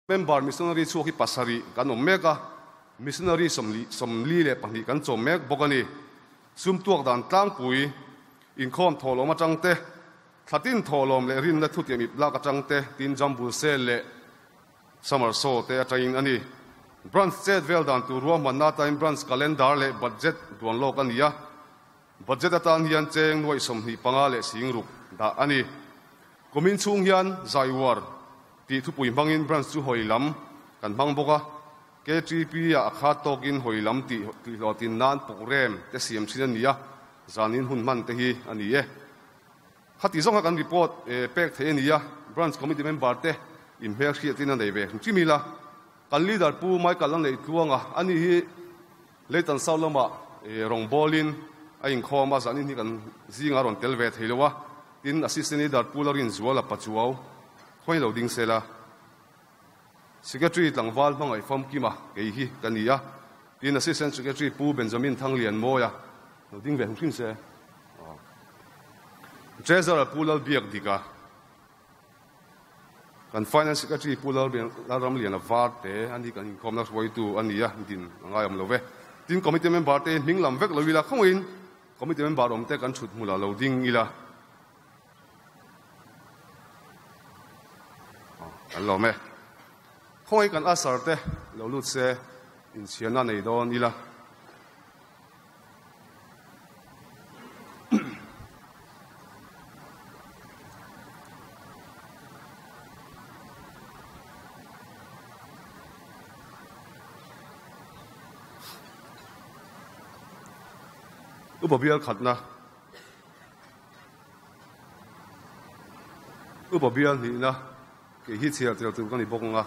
Member missionary chhuak hi pasarih kan awm mek a, missionary 42 kan chawm mek bawk a ni. Sum tuak dan tlangpui, inkhawm thawhlawm atang te, thlatin thawhlawm leh rinna thutiam ip lak atang te, tin Jambul Sale leh Summer Show te atangin a ni. Branch chet vel dan tur ruahmanna atangin Branch Calendar leh Budget duan lawk a ni a. Budget atan hian cheng nuaih 25 leh 6000 dah a ni. Kumin chhung hian zai uar tih thupui hmangin Branch chu hawi lam kan hmang bawk a. KTP ah a khat tawkin hawi lam tih hlawhtin nan puk rem te siam thin a ni a, zanin hun hman te hi a ni e. Khati zawnga kan report pek thei a ni a, Branch Committee member te inhmel hriatin a nei ve hrim hrim ila. Kan leader Pu Michael a neih tluang a, ani hi Leitan South lamah rawngbawlin a inkhawm a, zanin hi kan zingah a rawn tel ve thei lo a, tin Assistant Leader Pu Larinzuala Pachuau khawi lo ding sela. Secretary tlangval hmangaih famkima kei hi ka ni a, tin Assistant Secretary Pu Benjamin Thanglianmawia lo ding ve hrim hrim se. Treasurer Pu Lalbiak Dika, kan Finance Secretary Pu Lalramliana Varte a ni kan inkhawmna hruaitu a ni a, din a ngai awm lo ve. Tin Committee member te hming lam vek lo ila khawngin Committee member awm te kan thut hmulah lo ding ila. Kan lawm e. Khawngaih kan usher te lo lut se inchhiarna nei dawn ila. Upa bial khatna. Upa bial hnihna kei hi chhiar tel tur ka ni bawk ang a,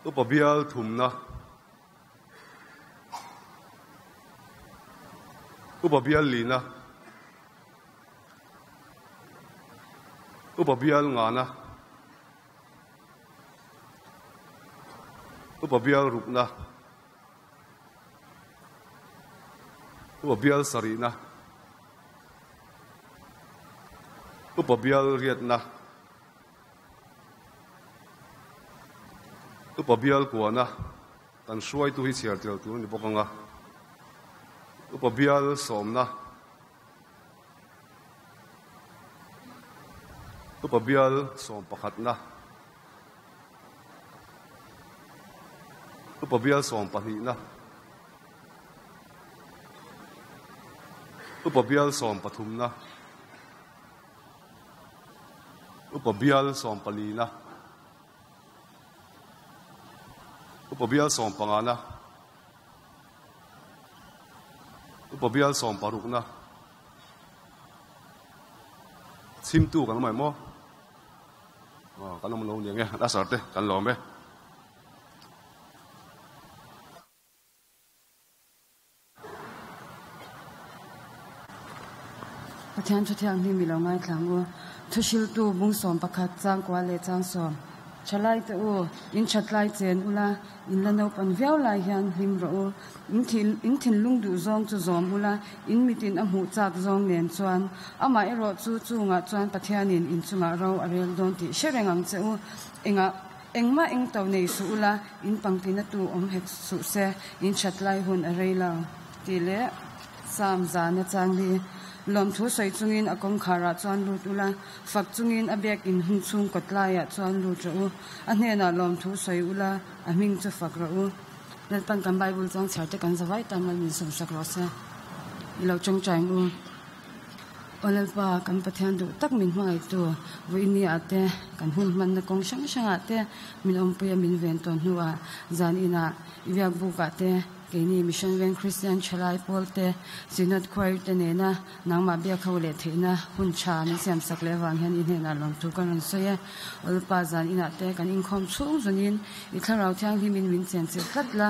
upa bial thumna, upa bial lina, upa bial ngana, upa bial rukna. Upa bial sarihna, upa bial riatna, upa bial kuana kan hruaitu hi chhiar tel tur a ni bawk ang a, upa bial sawmna, upa bial sawm pakhatna. Upa bial 12na, Upa bial 13na, Upa bial 14na, Upa bial 15na, Upa bial 16na, Chhimtu kan awm ai maw? Kan awm lo nia nge, a sar te kan lawm e. Pathian thu thianghlim i lo ngaithlang u. Thuhriltu bung 11 chang kua leh chang 10. Thalai te u, in thatlai chen ula, in la naupan viau lai hian hlim rawh u. In thin in thinlung duh zawng chu zawm ula, in mitin a hmuh chak zawng nen chuan. Amah erawh chu chungah chuan Pathianin in chungah ro a rel dawn tih hre reng ang che u. Engah engmah eng to nei suh ula, in pangtina tu awm hek suh se, in that lai hun a rei lo tih leh Psalm zana chang hi lawmthu sawi chungin a kawngkharah chuan lut ula, fak chungin a biak in hun chhung kawt laiah chuan lut rawh u. A hnenah lawmthu sawi ula, a hming chu fak rawh u. Lalpan kan Bible chuang chhiar te kan zavai tan mal min sawmsak rawh se. I lo tawngtai ang u. Aw Lalpa, kan Pathian duh tak min hmangaihtu, vawiini ah te, kan hun hmanna kawng hrang hrang ah te min awmpui a min ven tawn hnuah zan inah i biak buk ah te keini Mission Veng Kristian Thalai Pawl te, Synod Choir te nena nangmah biak ho leh theihna hun tha min siamsak leh avang hian i hnenah lawmthu kan rawn sawi e. Aw Lalpa, zan inah te kan inkhawm chhung zawnin i thlarau thianghlimin min chenchilh tlat la.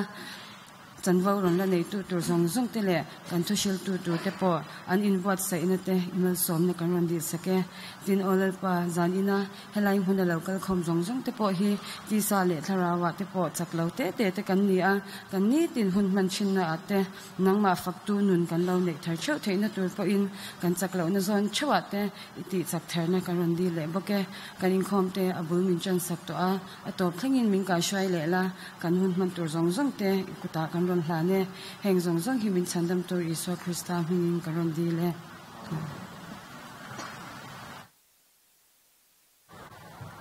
Chanvo rawn la neitu tur zawng zawng te leh kan thuhriltu tur te pawh an inbuatsaihna te i malsawmna kan rawn dihsak e. Tin, Aw Lalpa, zan ina helai hmuna lo kal khawm zawng zawng te pawh hi tisa leh thlarauah te pawh chak lo te te te kan ni a, kan nitin hun hman thinna ah te nangmah faktu nun kan lo neih thar theuh theihna tur pawhin kan chak lohna zawn theuhah te i tih chak tharna kan rawn dil leh bawk e. Kan inkhawm te a bul min chansak tawh a, A tawp thlengin min kaihruai leh la, kan hun hman tur zawng zawng te i kutah kan rawn hlan e. Heng zawng zawng hi min chhandam tur Isua Krista hmingin ka rawn dil e.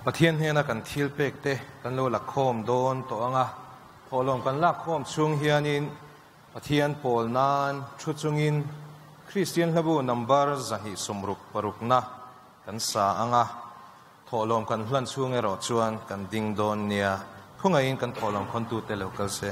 Pathian hnena kan thil pek te kan lo la khawm dawn tawh ang a, thawhlawm kan lak khawm chhung hianin Pathian pawl nan thu chungin Kristian hlabu number 266 na kan sa ang a. Thawhlawm kan hlan chhung erawh chuan kan ding dawn nia, khawngaihin kan thawhlawm khawntute lo kal se.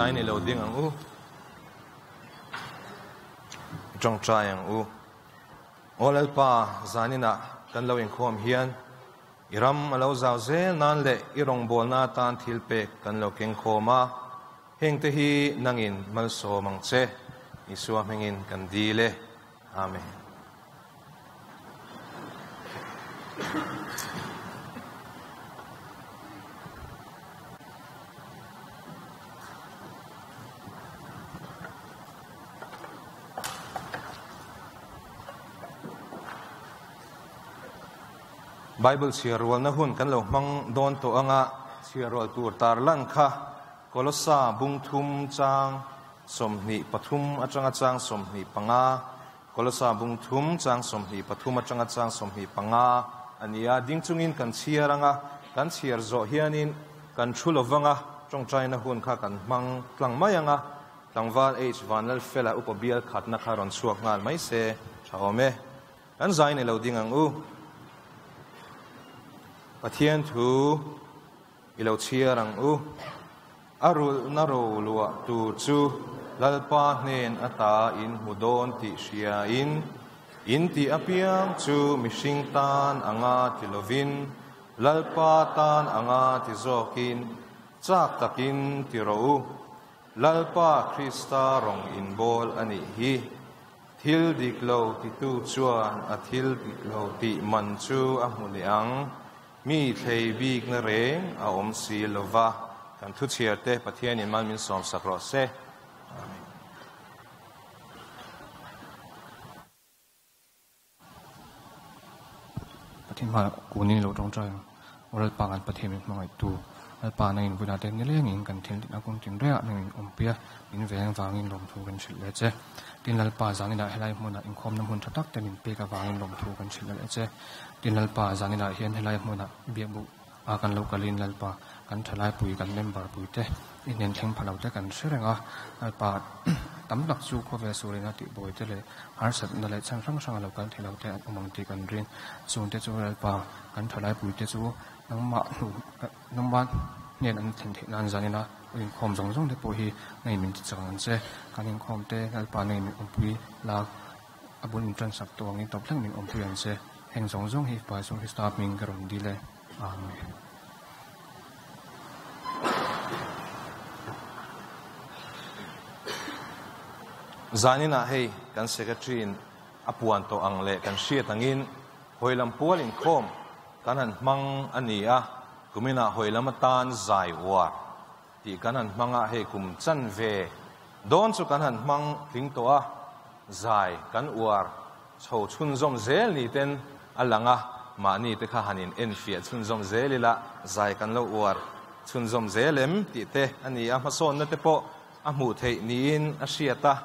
Zai nei lo ding ang u. Tawngtai ang u. Aw Lalpa, zaninah kan lo inkhawm hian i ram a lo zau zel nan leh i rawngbawlna atan thil pek kan lo keng khawm a. Hengte hi nangin malsawm ang che. Isua hmingin kan dil e. Amen. Bible chhiar rualna hun kan lo hmang dawn tawh anga chhiar rual tur tarlan kha Kolosa bung thum chang 23 atanga chang 25, Kolosa bung thum chang 23 atanga chang 25 ania ding chungin kan chhiar anga kan chhiar zawh hianin kan thu lovanga tawngtaina hun kha kan hmang tlang mai anga tlangval H Vanlal fela upa bial khatna kha rawn chhuak nghal mai se tha awm e. Kan zai ni lo ding ang u. Pathian thu i lo chhiar ang u. A rulhna ro luah tur chu Lalpa hnen ata in hmu dawn tih hriain in tih apiang chu mihring tan anga ti lovin Lalpa tan anga ti zawkin chak takin ti rawh u. Lalpa Krista rawng inbawl a nih hi. Thil dik lo titu chuan a thil dik lo tih man chu a hmu leh ang. Mi thlei bikna reng a awm si lova, kan thu chhiar te Pathianin mal min sawm sak rawh se. Amen. Pathian hmaah kunin i lo tawngtai ang. Aw Lalpa kan Pathian min hmangaihtu, Lalpa nangin bulah te nilengin kan thil tihna kawng tin rengah nangin awmpui a, min veng vangin lawmthu kan hrilh leh che. Tin Lalpa zaninah helai hmunah inkhawmna hmun tha tak te min pek avangin lawmthu kan hrilh leh che. Tin Lalpa zaninah hian helai hmunah biakbuk a kan lo kalin Lalpa kan thalaipui kan member pui te i hnen thleng pha lo te kan hre reng a, Lalpa tam tak chu khawvel sualina tihbuai te leh harsatna leh chhan hrang hrang a lo kal thei lo te an awm ang tih kan ring. Chungte chu Lalpa kan thalaipui te chu nangmah hnu nangmah hnen an thlen theih nan zanina u inkhawm zawng zawng te pawh hi ngei min ti chang ang che. Kan inkhawm te Lalpa ngei min awmpui lak a bul in tan sak tawh angin tawp thleng min awmpui ang che. Heng zawng zawng hi Fapa Isua Krista hming ka rawn dil e. Amen. Zaninah hei kan Secretary in a puan tawh ang leh kan hriat angin hawilam pual inkhawm kan han hmang a ni a, kuminah hawilam atan zai uar tih kan han hmang a, hei kum chanve dawn chu kan han hmang tling tawh a, zai kan uar chho chhunzawm zel ni ten a lang a, mahni te kha han in enfiah chhunzawm zel ila zai kan lo uar chhunzawm zel em tih te a ni a, hmasawnna te pawh a hmuh theih niin a hriat a,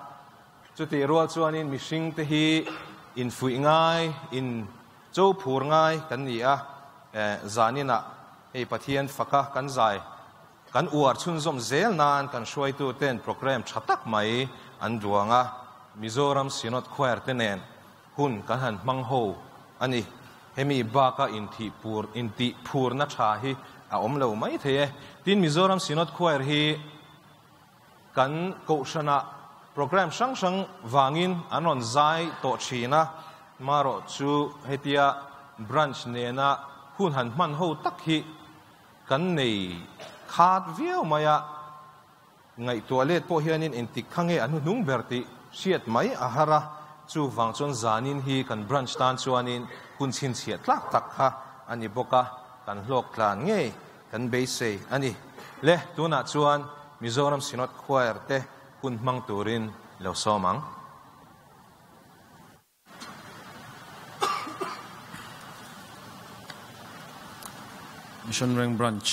chutih rual chuanin mihring te hi infuih ngai, in cho phur ngai kan ni a, zaninah hei Pathian faka kan zai kan uar chhunzawm zel nan kan hruaitu ten programme tha tak mai an duang a, Mizoram Synod Choir te nen hun kan han hmang ho a ni. Hemi baka inthih pur intih phurna tha hi a awm lo mai thei e. Tin, Mizoram Synod Choir hi kan kohhranah programme hrang hrang vangin an rawn zai tawh thin a, marawh chu hetia branch nena hun han hman ho tak hi kan nei khat viau mai a, ngaihtuah let pawh hianin engtik kha nge a hnuhnung ber tih hriat mai a har a, chuvang chuan zanin hi kan branch tan chuanin hun chhinchhiah tlak tak kha a ni bawk a, kan hlawk tlan ngei kan beisei a ni. Le, tunah chuan Mizoram Synod Choir te hun hmang turin lo sawm ang. Mission Rank Branch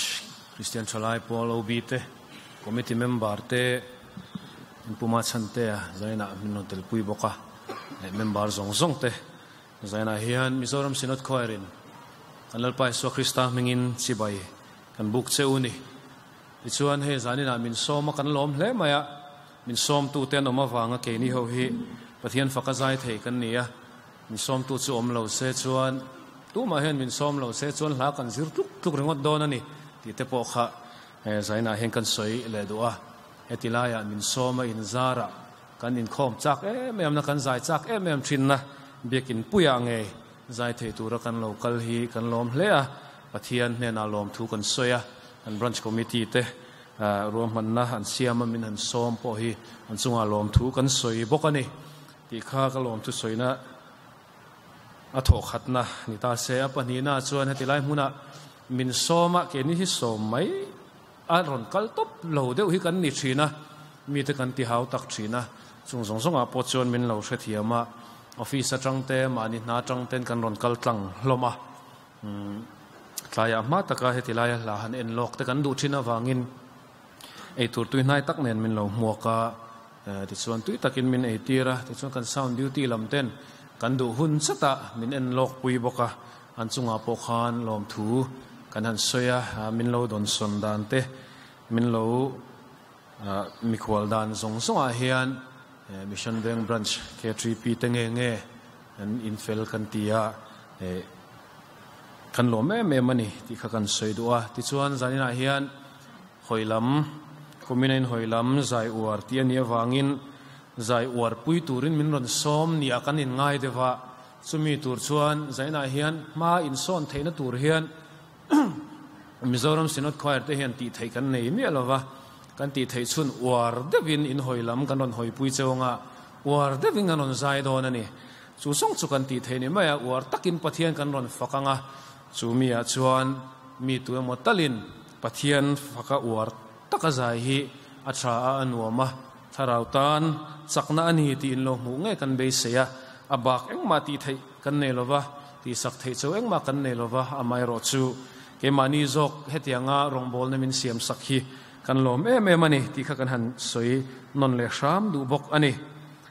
Kristian Thalai Pawl OB te, Committee Member te, Inpuma Chhantea Zainah min rawn telpui bawk a, leh member zawng zawng te Zainah hian Mizoram Synod Choir in kan Lalpa Isua Krista hmingin chibai kan buk che u ni. Tichuan hei zaninah min sawm a kan lawm hle mai a, min sawmtute an awm avanga keini ho hi Pathian faka zai thei kan ni a, min sawmtu chu awm lo se chuan tumah hian min sawm lo se chuan hla kan zir tluk tluk ringawt dawn a ni tih te pawh kha zainah hian kan sawi leh duh a. Heti laiah min sawm a inzarah kan inkhawm chak em em na, kan zai chak em em thin na, biakin puiah ngei zai thei tura kan lo kal hi kan lawm hle a, Pathian hnenah lawmthu kan sawi a, kan Branch Committee te ruahmanna an siam a min han sawm pawh hi an chungah lawmthu kan sawi bawk a ni tih kha ka lawmthu sawina a thawhkhatna ni ta se. A pahnihna chuan heti lai hmunah min sawm a, keini hi sawm mai a rawn kal tawp lo deuh hi kan ni thin a, mite kan ti hau tak thin a, chung zawng zawngah pawh chuan min lo hrethiam a, office atang te mahni hna atang ten kan rawn kal tlang hlawm a. Tlaiah hma taka heti laia hla han en lawk te kan duh thin avangin eitur tui hnai tak nen min lo hmuak a, tichuan tui takin min eitir a, tichuan kan sound duty lam ten kan duh hun chatah min en lawk pui bawk a, an chungah pawh khan lawmthu kan han sawi a, min lo dawnsawn dan te min lo Mikhual dan zawng zawngah hian Mission Veng Branch K3P te nge nge an infel kan ti a, kan lawm em em a ni tih kha kan sawi duh a. Tichuan zaninah hian hawi lam, kumin a inhawi lam zai uar tih a nih avangin zai uar pui turin min rawn sawm nia kan inngai deuh a, chumi tur chuan zaninah hian hma insawn theihna tur hian Mizoram Synod Choir te hian tih theih kan nei miah lova, kan tih theih chhun uar deuhin in hawi lam kan rawn hawipui cheu anga uar deuhin kan rawn zai dawn a ni. Chu zawng chu kan tih theih ni mai a, uar takin Pathian kan rawn fak anga, chu miah chuan mi tu emaw talin Pathian faka uar taka zai hi a tha a, a nuam a, thlarau tan chakna a ni tih in lo hmuh ngei kan beisei a, a bak engmah tih theih kan nei lova, tihsak theih cheu engmah kan nei lova, amaherawh chu keimahni zawk hetianga rawngbawlna min siamsak hi kan lawm em em a ni tih kha kan han sawi nawn leh hram duh bawk a ni.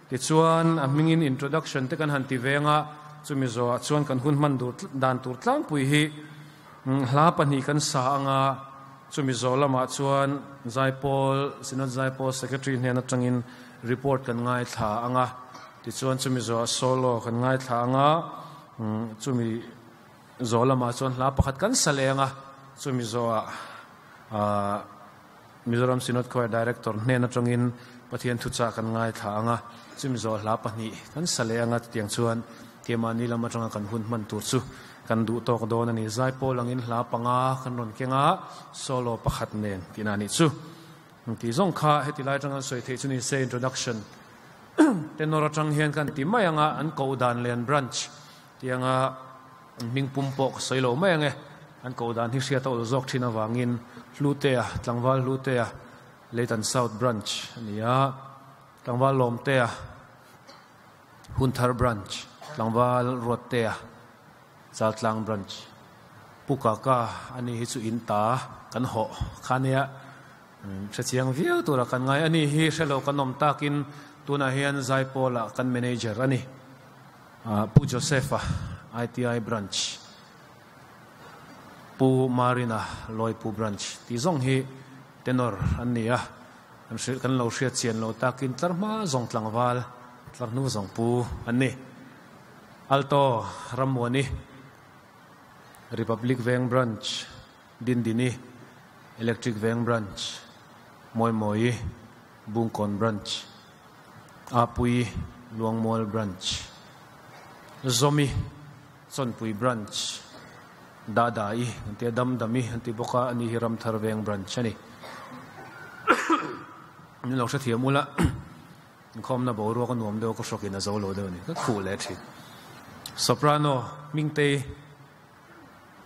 Tichuan a hmingin introduction te kan han ti veng a, chumi zawhah chuan kan hun hman dur dan tur tlangpui hi hla pahnih kan sa anga, chumi zawh lamah chuan Zaipawl, Synod Zaipawl Secretary hnen atangin report kan ngaithla anga, Tichuan chumi zawhah solo kan ngaithla ang a, chumi zawh lamah chuan hla pakhat kan sa leng a, chumi zawhah Mizoram Synod Choir Director hnen atangin Pathian thuchah kan ngaithla ang a, chumi zawhah hla pahnih kan sa leh ang a, chutiang chuan keimahni lam atanga kan hun hman tur chu kan duh tawk dawn a ni. Zaipawl angin hla panga kan rawn keng a, solo pakhat nen tihna a nih chu. Tih zawng kha heti lai atanga sawi theih chu ni se introduction tenor atang hian kan ti mai anga an koh dan leh an branch tih anga an hming pum pawh ka sawi lo mai ange an koh dan hi hriat a awl zawk thin avangin Hlutea tlangval Hlutea Leitan South branch a ni a tlangval Lawmtea Hunthar branch tlangval Ruattea Chaltlang branch Pu Kaka ani hi chu in ta kan hawh kha nia hre chiang viau tura kan ngai ani hi hrelo kan awm takin tunah hian Zaipawlah kan manager a ni Pu Joseph-a ITI branch Pu Marina Lawipu branch tih zawng hi tenor an ni a kan hrilh kan lo hriat chian lo takin tlar hma zawng tlangval tlar hnu zawng pu an ni. Alto Rammuani, Republic Veng Branch, Dindini, Electric Veng Branch, Mawimawii, Bungkawn Branch, Apuii, Luangmual Branch, Zawmi, Chawnpui Branch, Dadaii an tia Damdami an ti bawk a, ani hi Ramthar Veng Branch a ni. Min lo hrethiam ula. Inkhawmna boruak a nuam deuh a, ka hrawkin a zo lo deuh a ni. Ka khuh leh thin. Soprano, Hmingtei,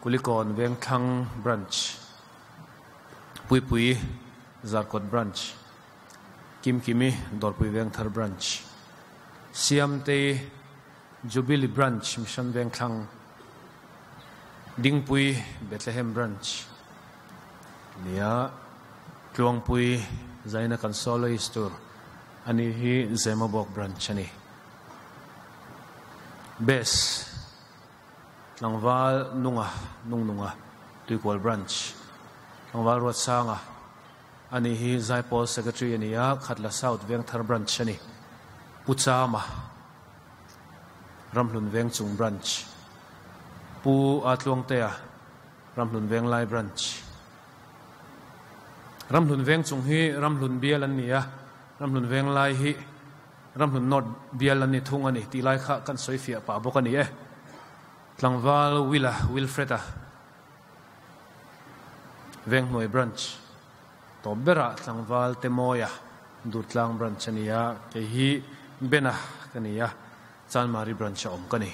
Kulikawn Vengthlang Branch, Puipui, Zarkawt Branch, Kimkimi, Dawrpui Vengthar Branch, Siamtei, Jubilee Branch, Mission Vengthlang, Dingpui, Bethlehem Branch, nia Tluangpui zaina kan soloist tur a nih hi Zemabawk Branch a ni. Bass Tlangval Nunga Nungnunga Tuikual Branch Tlangval Ruatsanga a nih hi Zaipawl Secretary a ni a, Khatla South Vengthar Branch a ni. Pu Chama Ramhlun Vengchung Branch Pu A Tluangtea Ramhlun Venglai Branch. Ramhlun Veng chung hi Ramhlun bial an ni a, Ramhlun Venglai hi Ramhlun North bial an ni thung a ni tih lai kha kan sawi fiah pah bawk a ni e. Tlangval Willa Wilfred-a Venghnuai Branch tawp berah Tlangval Temawia Durtlang Branch a ni a, kei hi Bena ka ni a, Chanmari Branch a awm ka ni.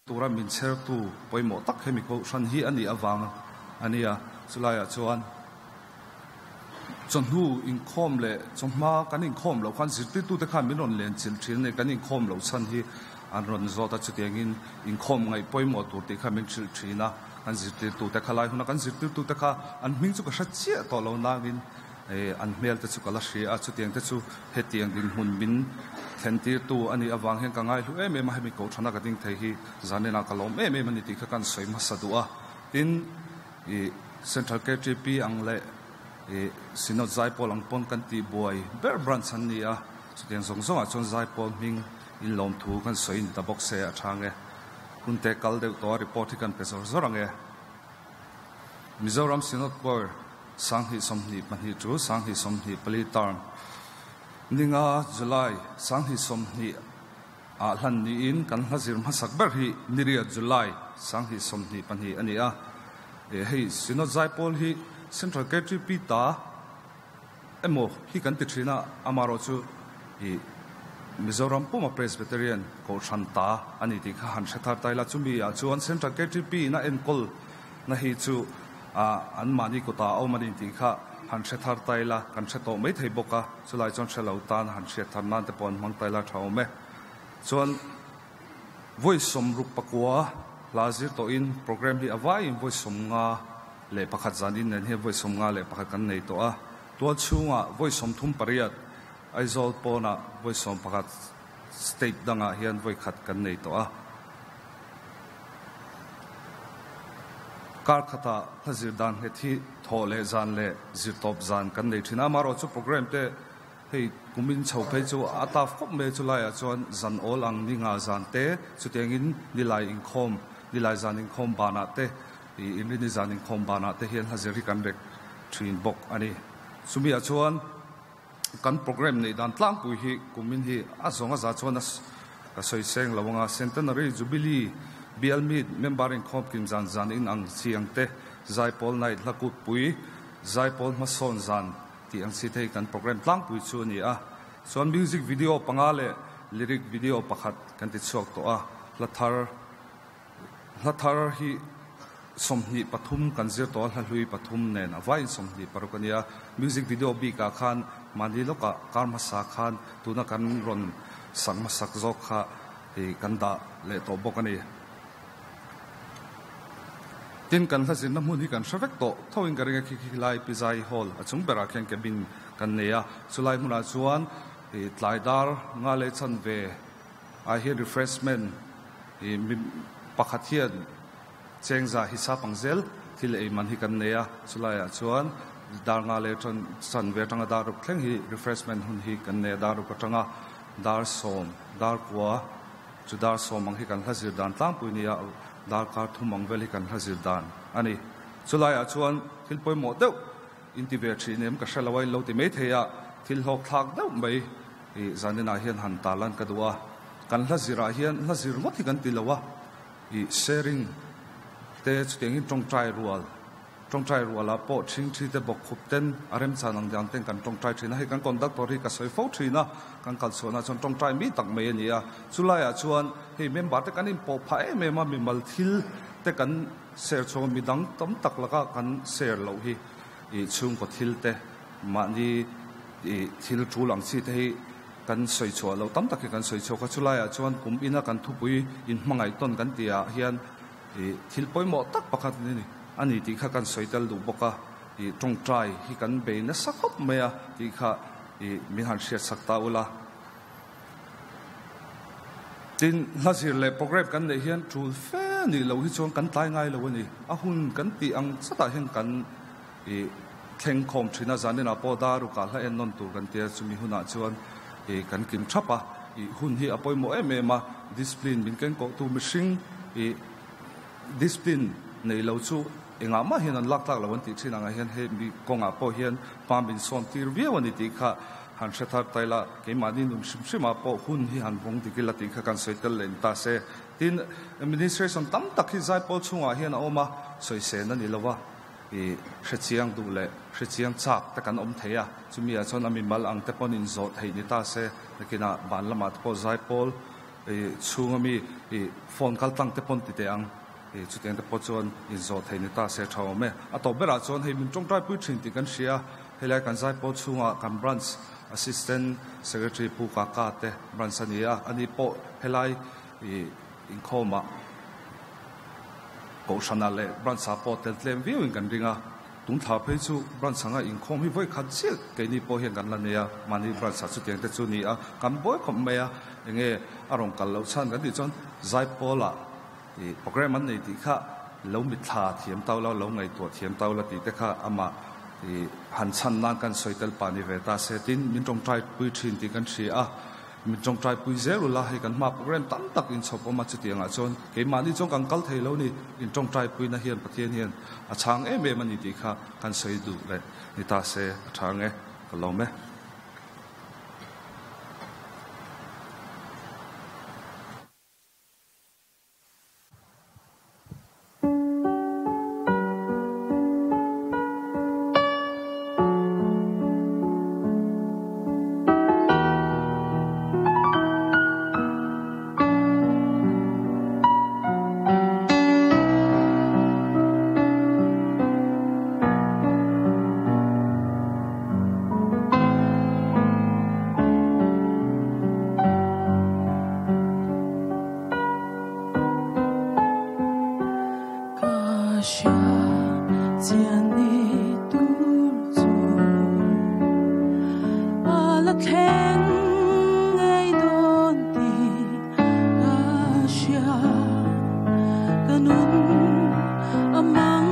Tura min chhertu pawimawh tak hemi kohhran hi a nih avang a nia. Chulaiah chuan chawhnu inkhawm leh chawhma kan inkhawm loh khan zirtirtute khan min rawn len chilh thin a ni. Kan inkhawm loh chhan hi an rawn zawt a, chutiangin inkhawm ngaih pawimawh tur tih kha min hrilh thin a. Kan zirtirtute kha lai huna kan zirtirtute kha an hming chu ka hre chiah tawh lo nangin An hmel te chu ka la hria a, chutiang te chu hetiang dinhmun min thlen tirtu a nih avang hian ka ngaihlu em em a, hemi kohhrana ka ding thei hi zaninah ka lawm em em a ni tih kha kan sawi hmasa duh a. Tin, ih Central KTP ang leh ih Synod Zaipawl ang pawn kan tih buai ber branch an ni a, chutiang zawng zawngah chuan Zaipawl hming inlawm thu kan sawi ni ta bawk se a tha nge. Hunte kal deuh tawh a report hi kan pe zawr zawr ang e. Mizoram Synod Choir 22 22 to 22 24 term. Ninga, July, 2020 ah hlan niin kan hla zir hmasak ber hi Niriat, July, 2024 a ni a. Hei Synod Zaipawl hi Central KTP ta emaw hi kan ti thin a, amaherawhchu i Mizoram puma Presbyterian Kohhran ta a ni tih kha han hre thar ta ila, chumi ah chuan Central KTP in a enkawl na hi chu an mahni kutah a awm a ni tih kha han hre thar ta ila, kan hre tawh mai thei bawk a, chulai chuan hre lo tan han hriat thar nan te pawh an hmang ta ila tha awm e. Chuan vawi 69 hla zir tawhin program hi a vaiin vawi 51 zan in nen hian vawi 51 kan nei tawh a, tual chhungah vawi 38 Aizawl pawnah vawi 11 state dangah hian vawi khat kan nei tawh a. Kar khatah hla zir dan nghet hi thawh leh zan leh zir tawp zan kan nei thin a, amaherawh chu program te hei kumin chho phei chu a taf khawp mai a, chulaiah chuan zan awl ang ni nga zan te chutiangin nilai inkhawm nilai zan inkhawm banah te ih inrini zan inkhawm banah te hian hla zir hi kan rek thin bawk a ni. Chumiah chuan kan program neih dan tlangpui hi kumin hi a zawng a za chuan a ka sawi seng lo anga Centenary Jubilee Bial Meet member inkhawm kim zan zan in ang chi ang te Zaipawl Night hla kutpui Zaipawl hmasawn zan tih ang chi te hi kan program tlangpui chu a ni a. Chuan music video panga leh lyric video pakhat kan ti chhuak tawh a, hla thar Hla thar hi 23 kan zir tawh a, hla hlui pathum nen a vaiin 26 a nia. Music video bikah khan mahni lawkah kar hmasa khan tuna kan rawn sak hmasak zawk kha hei kan dah leh tawh bawk a ni. Tin, kan hla zirna hmun hi kan hre vek tawh thoin ka ring a, khi khi lai Pizai Hall a chung berah khian cabin kan nei a, chulai hmunah chuan tlai dar nga leh chanve ah hian refreshment ih mi pakhat hian chengza hisap ang zel thil ei man hi kan nei a, chulaiah chuan dar nga leh tan chanve atanga dar ruk thleng hi refreshment hun hi kan nei a, dar ruk atanga dar sawm dar kua chu dar sawm ang hi kan hla zir dan tlangpui nia dar kar thum ang vel hi kan hla zir dan a ni. Chulaiah chuan thil pawimawh deuh inti ve thin em ka hre lo a, in lo ti mai thei a, thil hlawk thlak deuh mai Ih, zaninah hian han tarlan ka duh a, kan hla zirah hian hla zir ngawt hi kan ti lo a, ih, sharing te chutiangin tawngtai rual, tawngtai rualah pawh thingthi te bawk khup ten a remchan ang dan ten kan tawngtai thin a, hei kan conductor hi ka sawi fo thin a, kan kal chhuahna chuan tawngtai mi tak mai a ni a, chulaiah chuan hei member te kan inpawh phah em em a, mimal thil te kan share chhuak a, midang tam tak laka kan share loh hi ih chhungkaw thil te mahni Ih thil tul ang chi te hi kan sawi chhuah loh tam tak hi kan sawi chhuak a, chulaiah chuan kum ina kan thupui inhmangaih tawn kan tihah hian ih thil pawimawh tak pakhat ni a ni tih kha kan sawi tel duh bawk a, ih tawngtai hi kan bei nasa khawp mai a tih kha ih min han hriat sak ta ula. Tin, hla zir leh program kan neih hian tul fe nih loh hi chuan kan tlai ngai lo a ni, a hun kan tih ang chatah hian kan Ih thleng khawm thin a, zaninah pawh dar rukah hla en nawn tur kan tia, chumi hunah chuan ih kan kim thap a, ih hun hi a pawimawh em em a, discipline min keng kawhtu mihring ih discipline nei lo chu engah mah hian an lak tlak lo an tih thin angah hian hei mi kawngah pawh hian hma min sawn tir viau a ni tih kha han hre thar ta ila, keimahni nun hrim hrimah pawh hun hi han vawng dik ila tih kha kan sawi tel leh ni ta se. Tin, administration tam tak hi zaipawl chhungah hian a awm a, sawisên a ni lo a. I hrechiang duh leh hrechiang chak te kan awm thei a, chumi ah chuan a mimal ang te pawn inzawh theih ni ta se, nakinah ban lamah te pawh zaipawl i chhung ami i phone kal tlang te pawn ti teh ang i chutiang te pawh chuan inzawh theih ni ta se tha awm e. A tawp berah chuan hei min tawngtai pui thin tih kan hria a, helai kan zaipawl chhungah kan branch assistant secretary Pu Kaka te branch a ni a, ani pawh helai i inkhawmah Kohhranah leh branch ah pawh tel tlem viau in kan ring a, tun thla phei chu branch anga inkhawm hi vawi khat chiah keini pawh hian kan la nei a, mahni branch ah chutiang te chu ni a, kan buai khawp mai a, enge a rawn kal loh chhan kan tih chuan Zaipawl ah ih program an nei tih kha lo mitthla thiam tau la, lo ngaihtuah thiam tau la tih te kha amah ih han chhan nan kan sawi tel pah ni ve ta se tin min tawngtai pui thin tih kan hria a. Min tawngtai pui zel ula, hei kan hma program tam tak inchhawp awm a, chutiangah chuan keimahni chuan kan kal thei lo ni, in tawngtai puina hian Pathian hian a chhang em em a ni tih kha kan sawi duh leh ni ta se a tha ang e, ka lawm e. la thleng ngei dawn tih ka hria. Ka nun a mang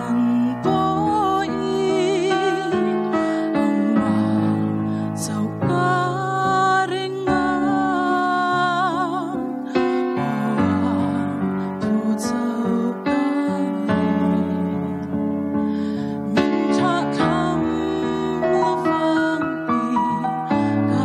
ang pawhin amah chauh ka ring ang. Aw thu chauh ka ring. Min thlah thlam lo vang tih ka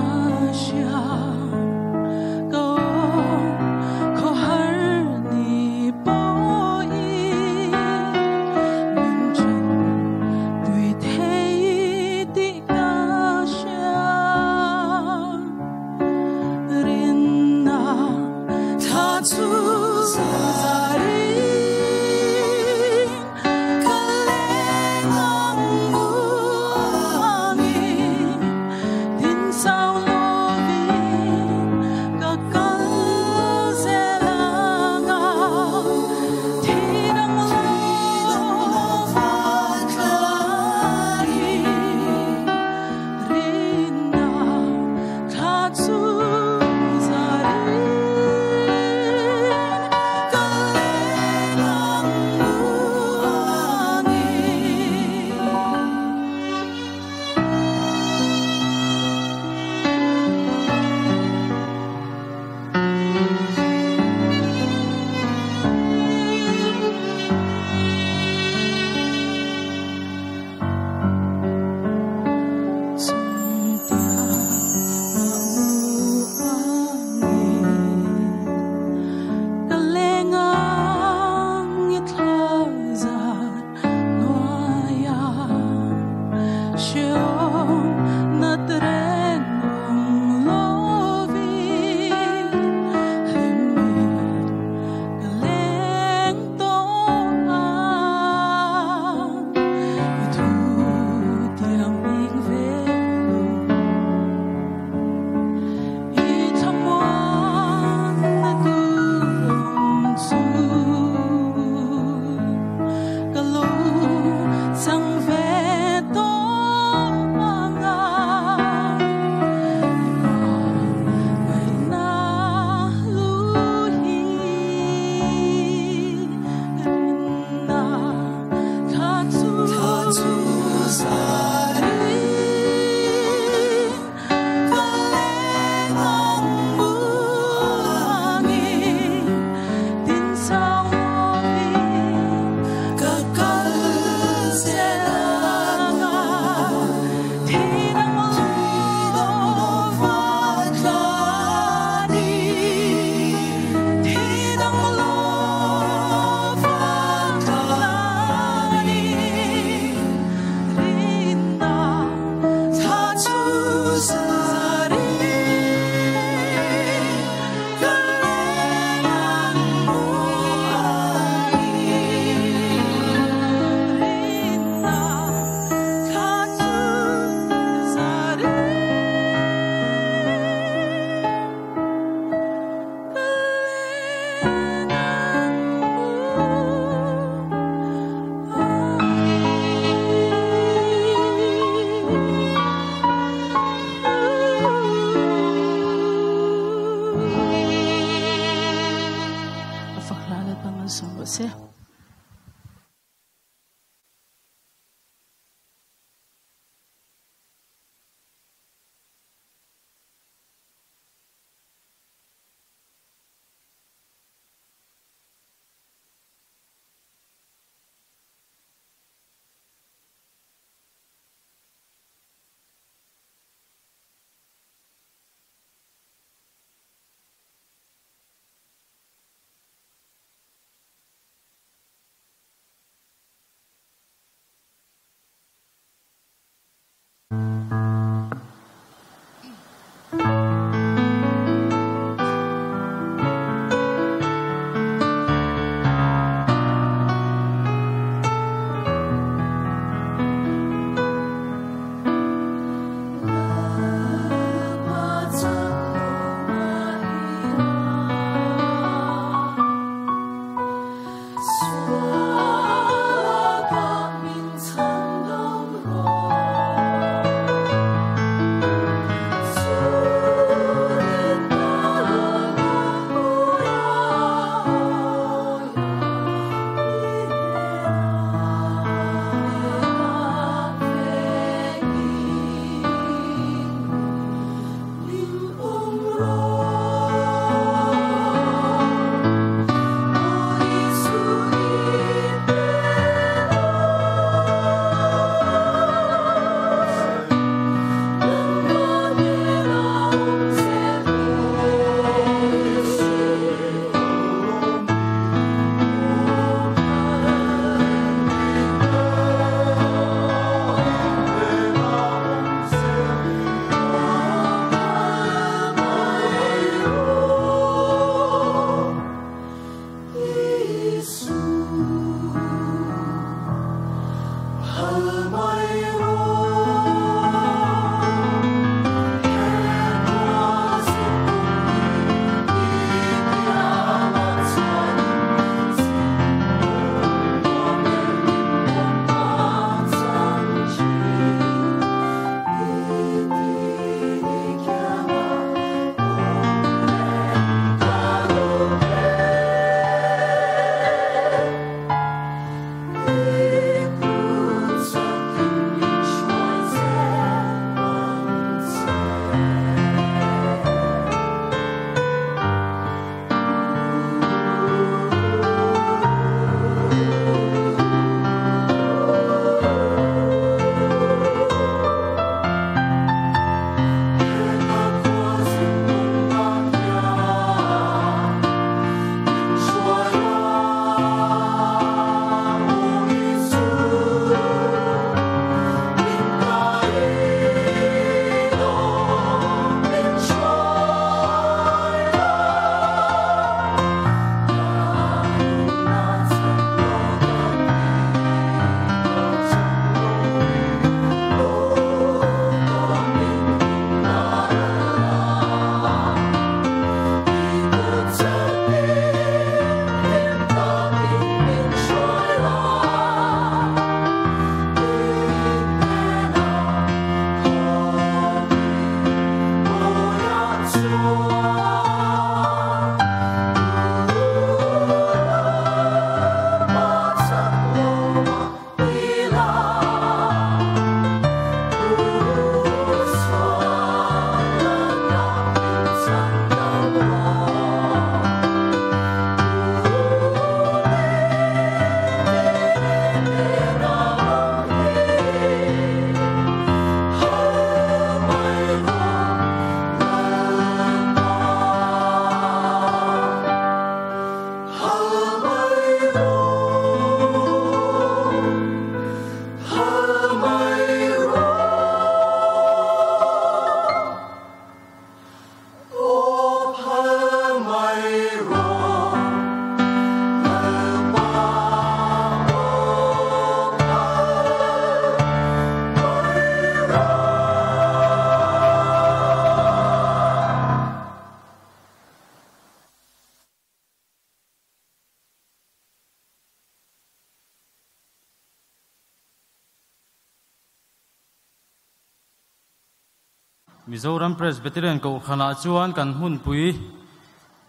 Mizoram Presbyterian Kohhranah chuan kan hmunpui,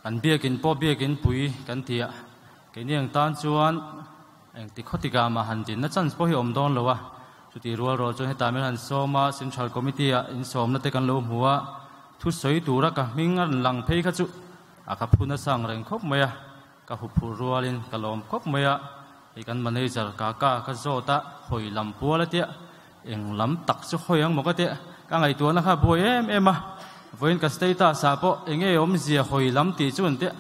kan biakin pawh biakin pui kan ti a, keini ang tan chuan engti khawtikah mah han dinna chance pawh hi a awm dawn lo a, chuti rual rawh chuan hetah min han sawm a, Central Committee ah insawmna te kan lo hmu a, thusawi tura ka hming a rawn lang phei kha chu a ka phun a sang reng khawp mai a, ka huphurh rualin ka lawm khawp mai a, hei kan manager kaka ka zawt a, hawi lam pual a tia, Eng lam tak chu hawi ang maw ka tih? Ka ngaihtuahna kha buai em em a, vawiin ka status ah pawh eng nge awmzia hawi lam tih chu an tih.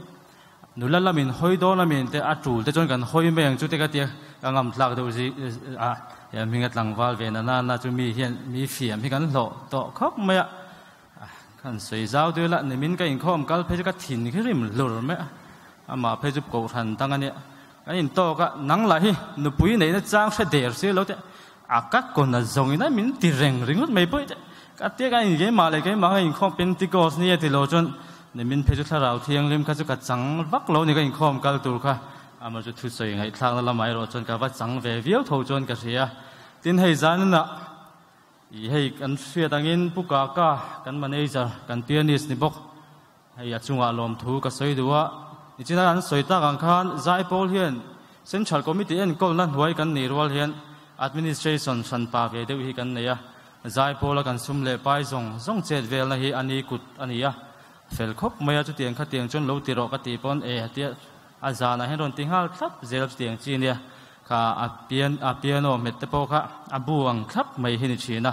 Nula lamin hawi dawn amin te a tul te chuan kan hawi mai ang chu te ka ti a, ka ngam tlak deuh zi a, he hminga tlangval ve na nana chu mi hian mi fiam hi kan hlawh tawh khawp mai a, kan sawi zau deuh la, nimin ka inkhawm kal phei chu ka thin khi rim hlur mai a, amah phei chu kohhran dang a nia, kan intawk a, nang lah hi nupui neihna chang hre der si lo teh. A ka kawn a zawng in a min ti reng ringawt mai pawh ka tia ka in keimah leh keimah ka inkhawm Pentecost ni a ti lo chuan nimin phei chu thlarau thianghlim kha chu ka chang vak lo ni ka inkhawm kal tur kha amah chu thusawi ngaihthlakna lamah erawh chuan ka va chang ve viau tho chuan ka hria tin hei zaninah ih hei kan hriat angin Pu Kaka kan manager kan pianist ni bawk Hei a chungah lawmthu ka sawi duh a, nichina an sawi tak ang khan Zaipawl hian Central Committee enkawlna hnuai kan nih rual hian Administration hranpa ve deuh hi kan nei a, Zaipawla kan sum leh pai zawng zawng chet velna hi a ni kut a ni a, fel khawp mai a, chutiang khatiang chuan lo ti rawh ka tih pawn e tia a zanah hian rawn ti nghal thlap zel chutiang chi nia kha a pian a piano hmet te pawh kha a bu ang thlap mai hi ni thin a.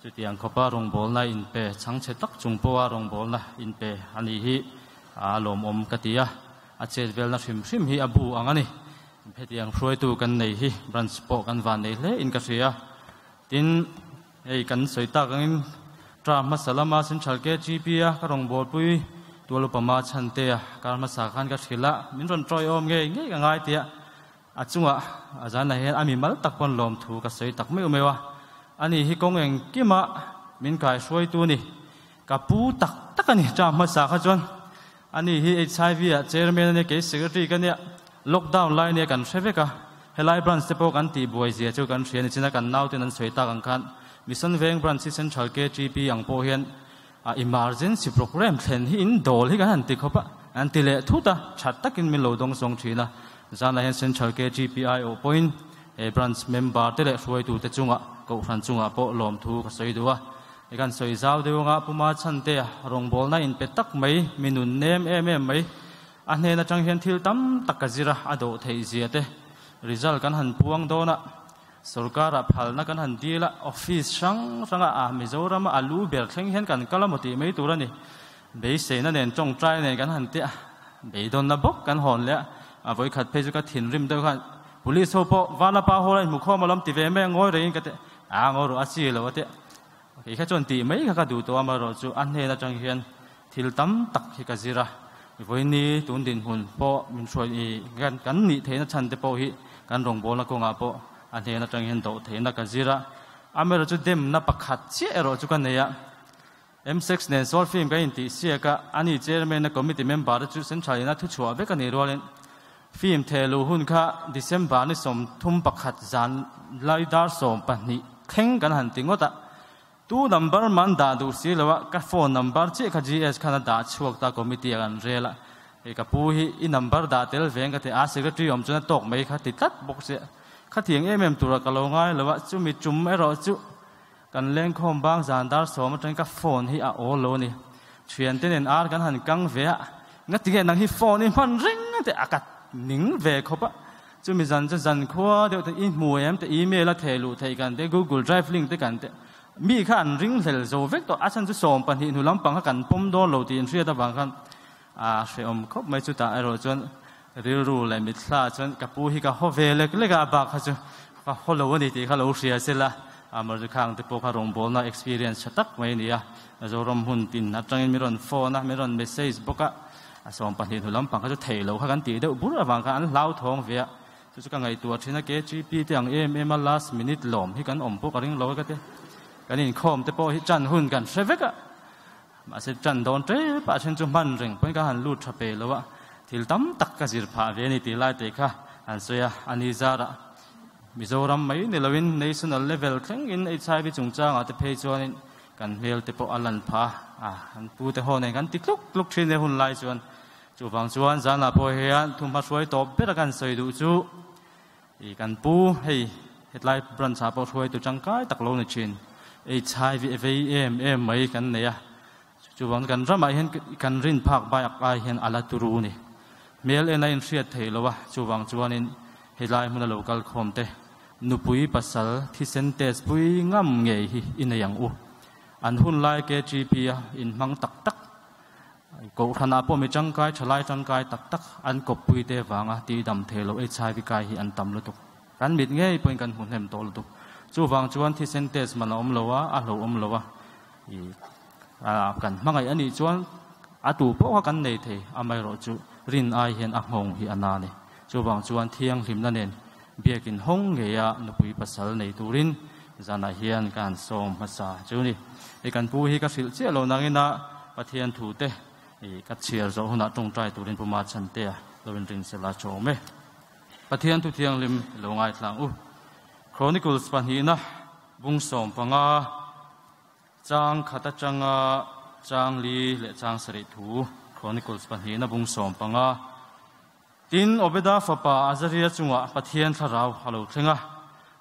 Chutiang khawpa rawngbawlna inpe chhangchhe tak chung pawha rawngbawlna inpe a nih hi a lawmawm ka ti a, a chet velna hrim hrim hi a bu ang a ni. Hetiang hruaitu kan nei hi branch pawh kan van nei hle in ka hria. Tin, hei kan sawi tak angin term hmasa lama Central KGP a ka rawngbawlpui tual upa ma chhan te a kar hmasa khan ka hrilh a, min rawn tawiawm ngei ngei ka ngai tia A chungah a zanah hian a mimal tak pawn lawmthu ka sawi tak meuh meuh a, ani hi kawng engkima min kaihruaitu ni, ka pu tak tak a ni. Term hmasa kha chuan ani hi HIV ah chairman a nia, kei secretary ka nia, lockdown lai nia kan hre vek a, helai branch te pawh kan tih buai zia chu kan hria ni chin a, kan nauten an sawi tak ang khan Mission Veng branch hi Central KTP ang pawh hian a emergency program thlen hi in dawl hi kan han ti khawp a, an ti leh thut a, tha takin min lo dawng zawng thin a, zanah hian Central KGPI awh pawhin he branch member te leh hruaitute chungah Kohhran chungah pawh lawmthu ka sawi duh a, hei kan sawi zau deuh anga Puma Chhante rawngbawlna inpe tak mai, mi nun nem em em mai, a hnen atang hian thil tam tak ka zir a, a dawh theih zia te result kan han puang dawn a. Sorkar-ah phalna kan han dil a, office hrang hranga a Mizorama a lu ber thleng hian kan kal a maw tih mai tur a ni. Beiseina nen tawngtai nen kan han tia, beidawnna bawk kan hawn leh a, a vawikhat phei chu ka thinrim deuh khan Police ho pawh Vanapa Hall a inhmu khawm alawm ti ve mai a, ngawi rengin ka ti a, ngawi rawh a chi lo a tia. Kei kha chuan tih mai kha ka duh tawh a, amaherawh chu a hnen atang hian thil tam tak hi ka zir a, vawiini tun dinhmun pawh min hruai i kan nih theihna chhan te pawh hi kan rawngbawlna kawngah pawh a hnen atang hian dawh theihna ka zir a, amaherawh chu demna pakhat chiah erawh chu ka nei a, M-sex nen sawl film ka intih siak a, ani chairman-a committee member te chu central ina thuchhuah vek a nih rualin film thehluh hun kha December ni 31 zan lai dar 12 thleng kan han ti ngawt a, Tu number man dah duh si lo a, ka phone number chiah kha GS khan a dah chhuak ta committee ah kan rel a, hei ka pu hi i number dah tel veng ka ti a, secretary awm chuan a tawk mai kha ti tlat bawk si a, khatiang em em turah ka lo ngai lo a, chumi tum erawh chu kan lengkhawm bang zan dar 10 atangin ka phone hi a awl lo a ni, thiante nen ar kan han kang ve a, ngatinge nang hi phone i hman reng te a ka ning ve khawp a. Chumi zan chu zan khua deuh te i hmu em te email a theh luh theih kan te Google Drive link te kan te mi kha an ring hlel zo vek tawh a chhan chu 12 hnu lampang kha kan pawm dawn lo tih inhriat avang khan a hrehawm khawp mai chutah erawh chuan rilru leh mitthla chuan ka pu hi ka haw ve lek lek a a bak kha chu ka haw lo a ni tih kha lo hria sela Amar Khang te pawh kha rawngbawlna experience tha tak mai a ni a Zoram hun tin atangin min rawn phone a min rawn message bawk a. A 12 hnu lampang kha chu theih loh kha kan tih deuh bur avang khan an hlauthawng ve a, chu chu ka ngaihtuah thin a, KGP te ang em em a last minute lawm hi kan awm pawh ka ring lo e ka ti. Kan inkhawm te pawh hi tan hun kan hre vek a, mahse tan dawn tep ah then chu hman reng pawhin ka han lut tha pe lo a, thil tam tak ka zir phah ve a ni tih lai te kha an sawi a, a ni zarah Mizoram mai ni loin national level thlengin HIV chungchangah te phei chuanin. Kan hmel te pawh a lan phah a, an pu te ho nen kan ti tluk tluk thin e hun lai chuan. Chuvang chuan zanah pawh hian thumhma hruai tawp ber a kan sawi duh chu i kan pu hei hetlai branch ah pawh hruaitu tangkai tak lo ni thin. HIV vei em em mai kan nei a, chuvang kan ramah hian kan rin phak bai ak ai hian a la turu ni. Hmel en a inhriat theih lo a, chuvang chuanin helai hmuna lo kal khawm te nupui pasal thisen test pui ngam ngei hi i nei ang u. An hun lai KGP a inhmang tak tak, Kohhranah pawh mi tangkai, thalai tangkai tak tak an kawppui te vanga tidam thei lo HIV kai hi an tam lutuk. Kan mit ngei pawhin kan hmu hnem tawh lutuk. Chuvang chuan thisen test man a awm lo a, a hlauhawm lo a. I kan hmangaih a nih chuan a tu pawh kha kan nei thei, amaherawhchu rin ai hian a nghawng hi a na a ni. Chuvang chuan thianghlimna nen biakin hawng ngeia nupui pasal nei turin zanah hian ka han sawm hmasa chu ni. I kan pu hi ka hrilh chiah lo nangin a Pathian thu te i ka chhiar zawh hunah tawngtai turin Pu Machhantea lo inring sela chawm e. Pathian thu thianghlim lo ngaithlang u. Chronicles pahnihna bung 15 chang khat atanga chang li leh chang sarih thu Chronicles pahnihna bung 15. Tin, Obeda fapa Azaria chungah Pathian thlarau a lo thleng a,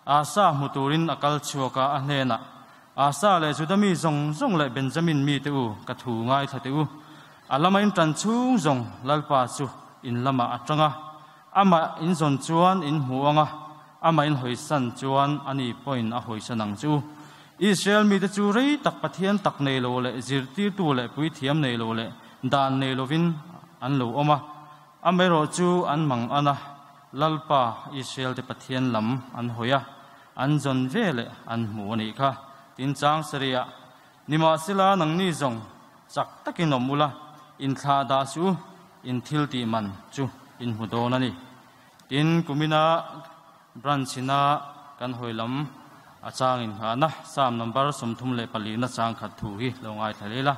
Asa hmu turin a kal chhuak a, a hnenah, Asa leh Juda mi zawng zawng leh Benjamin mite u, ka thu ngaithla teh u. A lama in tan chhung zawng Lalpa chu in lamah a tang a, amah in zawn chuan in hmu ang a, amah in hawisan chuan ani pawhin a hawisan ang che u. Israel mite chu rei tak Pathian tak nei lo leh zirtirtu leh puithiam nei lo leh dan nei lovin an lo awm a, Amaherawh chu an mang an a, Lalpa, Israel te Pathian lam an hawi a, an zawn ve leh an hmu a nih kha. Tin chang sarih-ah, Nimahsela nangni zawng chak takin awm ula, inthlah dah suh u, in thil tih man chu in hmu dawn a ni. Tin, kumina branch ina kan hawi lam a chang inngahna Psalm number 34 na chang khat thu hi lo ngaithla leh la.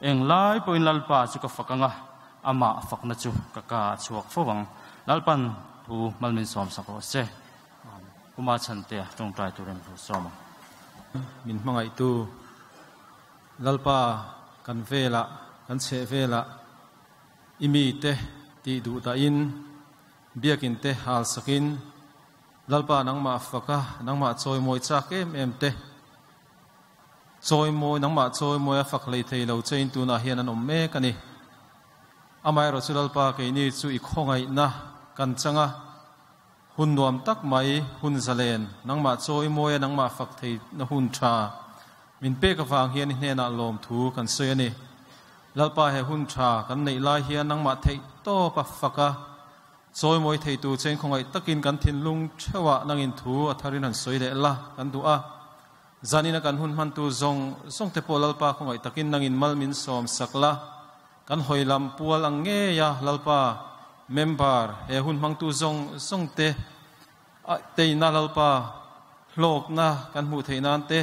Englai pawhin Lalpa chu ka fak ang a, amah fakna chu ka ka a chhuak fo ang. Lalpan thu malmin sawm sak rawh se. Puma Chhantea tawngtai turin thu sawm ang. Min hmangaihtu Lalpa kan velah, kan chheh velah i mite tih duh dahin biakin te hal sakin Lalpa nangmah faka nangmah chawimawi chak em em te Chawimawi, nangmah chawimawi a fak hlei thei lo chein tunah hian an awm mek a ni. Amaherawhchu Lalpa keini chu i khawngaihna kan chang a, hun nuam tak mai, hun zalen, nangmah chawimawi a nangmah fak theihna hun tha min pek avang hian i hnenah lawmthu kan sawi a ni. Lalpa he hun tha kan neih lai hian nangmah theih tawp a fak a, chawimawi theitu chein khawngaih takin kan thinlung theuhah nangin thu a tharin han sawi leh la kan duh a. Zanina kan hun hmantu zawng zawng te pawh Lalpa khawngaih takin nangin mal min sawm sak la, kan hawi lam pual ang ngei a Lalpa member he hun hmangtu zawng zawng te teina Lalpa hlawkna kan hmuh theih nan te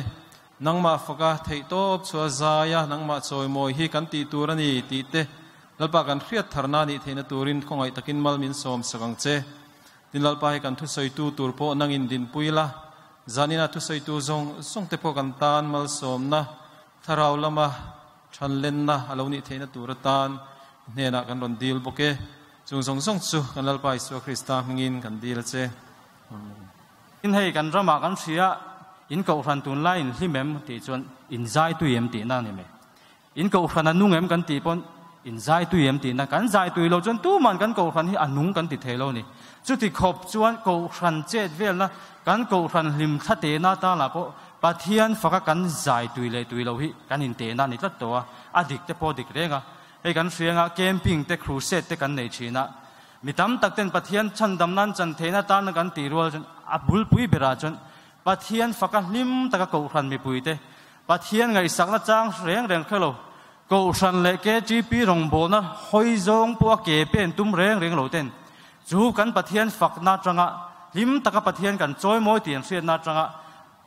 nangmah faka theih tawp chu a zai a nangmah chawimawi hi kan tih tur a ni tih te Lalpa kan hriat tharna nih theihna turin khawngaih takin mal min sawm sak ang che. Tin Lalpa hi kan thusawitu tur pawh nangin dinpui la, Zanina thusawitu zawng zawng te pawh kan tan malsawmna, thlarau lama thanlenna a lo nih theihna tur atan hnenah kan rawn dil bawk e. Chung zawng zawng chu kan Lalpa Isua Krista hmingin kan dil a che. Amen. Tin hei kan ramah kan hria in kohhran tunlai in hlim em tih chuan in zai tui em tihna a ni mai. In kohhran a nung em kan tih pawn in zai tui em tihna kan zai tui lo chuan tuman kan kohhran hi a nung kan ti thei lo ni. Chuti khawp chuan kohhran chet velna kan kohhran hlim thla tehna tana pawh Pathian faka kan zai tui leh tui lo hi kan in tehna a ni tlat tawh a, a dik te pawh dik reng a. Hei kan hrianga camping te crusade te kan nei thin a, mi tam tak ten Pathian chhandam nan chan theihna tana kan tih rual chuan a bulpui berah chuan Pathian faka hlim taka kohhran mipui te Pathian ngaihsakna chang reng reng hre lo, Kohhran leh KTP rawngbawlna hawi zawng pawha ke pen tum reng reng lo ten chu kan Pathian fakna atanga hlim taka Pathian kan chawimawi tih an hriatna atanga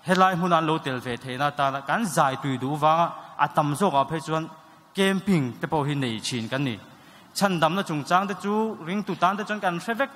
helai hmuna an lo tel ve theihna atana kan zai tui duh vanga a tam zawkah phei chuan camping te pawh hi nei thin kan ni. Chhandamna chungchang te chu ringtu tan te chuan kan hre vek.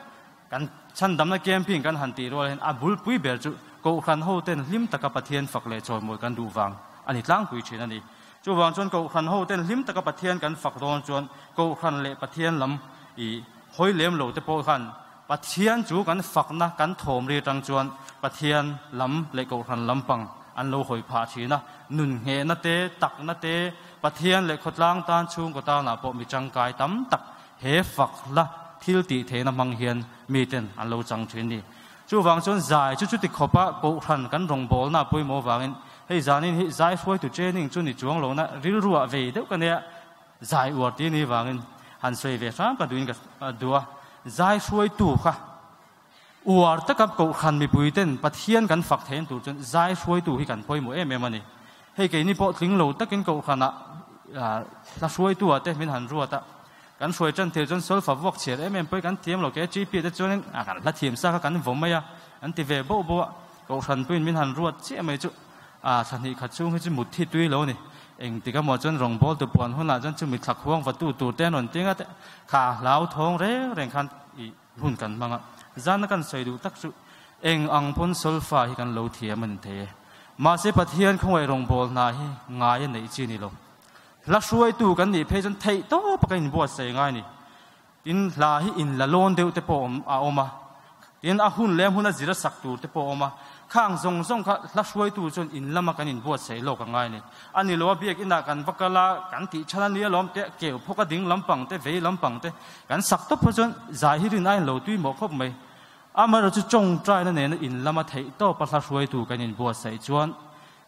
Kan chhandamna camping kan han tih rual hian a bulpui ber chu Kohhran ho ten hlim taka Pathian fak leh chawimawi kan duh vang a ni tlangpui thin a ni. Chuvang chuan Kohhran ho ten hlim taka Pathian kan fak dawn chuan Kohhran leh Pathian lam i hawi lem lo te pawh khan Pathian chu kan fakna kan thawm ri atang chuan Pathian lam leh Kohhran lampang an lo hawi phah thin a, nun nghehna te, takna te, Pathian leh khawtlang tan chhungkaw tanah pawh mi tangkai tam tak he fak la thil tih theihna hmang hian miten an lo chang thin ni. Chuvang chuan zai chu chuti khawpa Kohhran kan rawngbawlna pawimawh avangin hei zanin hi zai hruaitu training chu ni chuang lohna rilruah vei deuh ka nia. Zai uar ti ni vangin han sawi ve hram ka duhin ka duh a, zai hruaitu kha uar taka Kohhran mipui ten Pathian kan fak theihna tur chuan zai hruaitu hi kan pawimawh em em a ni. Hei keini pawh tling lo takin Kohhranah hla hruaitu ah te min han ruat a, kan hruai tan thei chuan solfa vuak chhiar em em pawh hi kan thiam lo, KGP te chuanin kan hla thiam sa kha kan vaw mai a, an ti ve boh boh a, Kohhran puiin min han ruat chiah mai chu A thla hnih khat chhung hi chu mut thi tui lo a ni. Engtik emaw chuan rawngbâwl tu puan hunah chuan chumi thla khuang va tu tur te an rawn ting a te kha hlau thawng reng reng khan i hun kan hmang a. Zana kan sawi duh tak chu eng ang pawn solfa hi kan lo thiam a ni thei e. Mahse Pathian khawngaih rawngbâwl hna hi ngai a neih chi a ni lo. Hla hruaitu kan nih phei chuan theih tawp a kan inbuatsaih ngai a ni. Tin, hla hi in la lawn deuh te pawh a awm a, tin a hun leh a hmun a zir a sak tur te pawh a awm a, khang zawng zawng kha hla hruaitu chuan in lama kan inbuatsaih lawk a ngai a ni. A ni lo a biak inah kan va kal a, kan tih than a nia lawm te, keu phawk a ding lampang te, vei lampang te kan sak tawp pawh chuan zai hi rin aiin lo tui mawh khawp mai. Amaherawhchu chu tawngtaina nena in lama theih tawpa hla hruaitu kan inbuatsaih chuan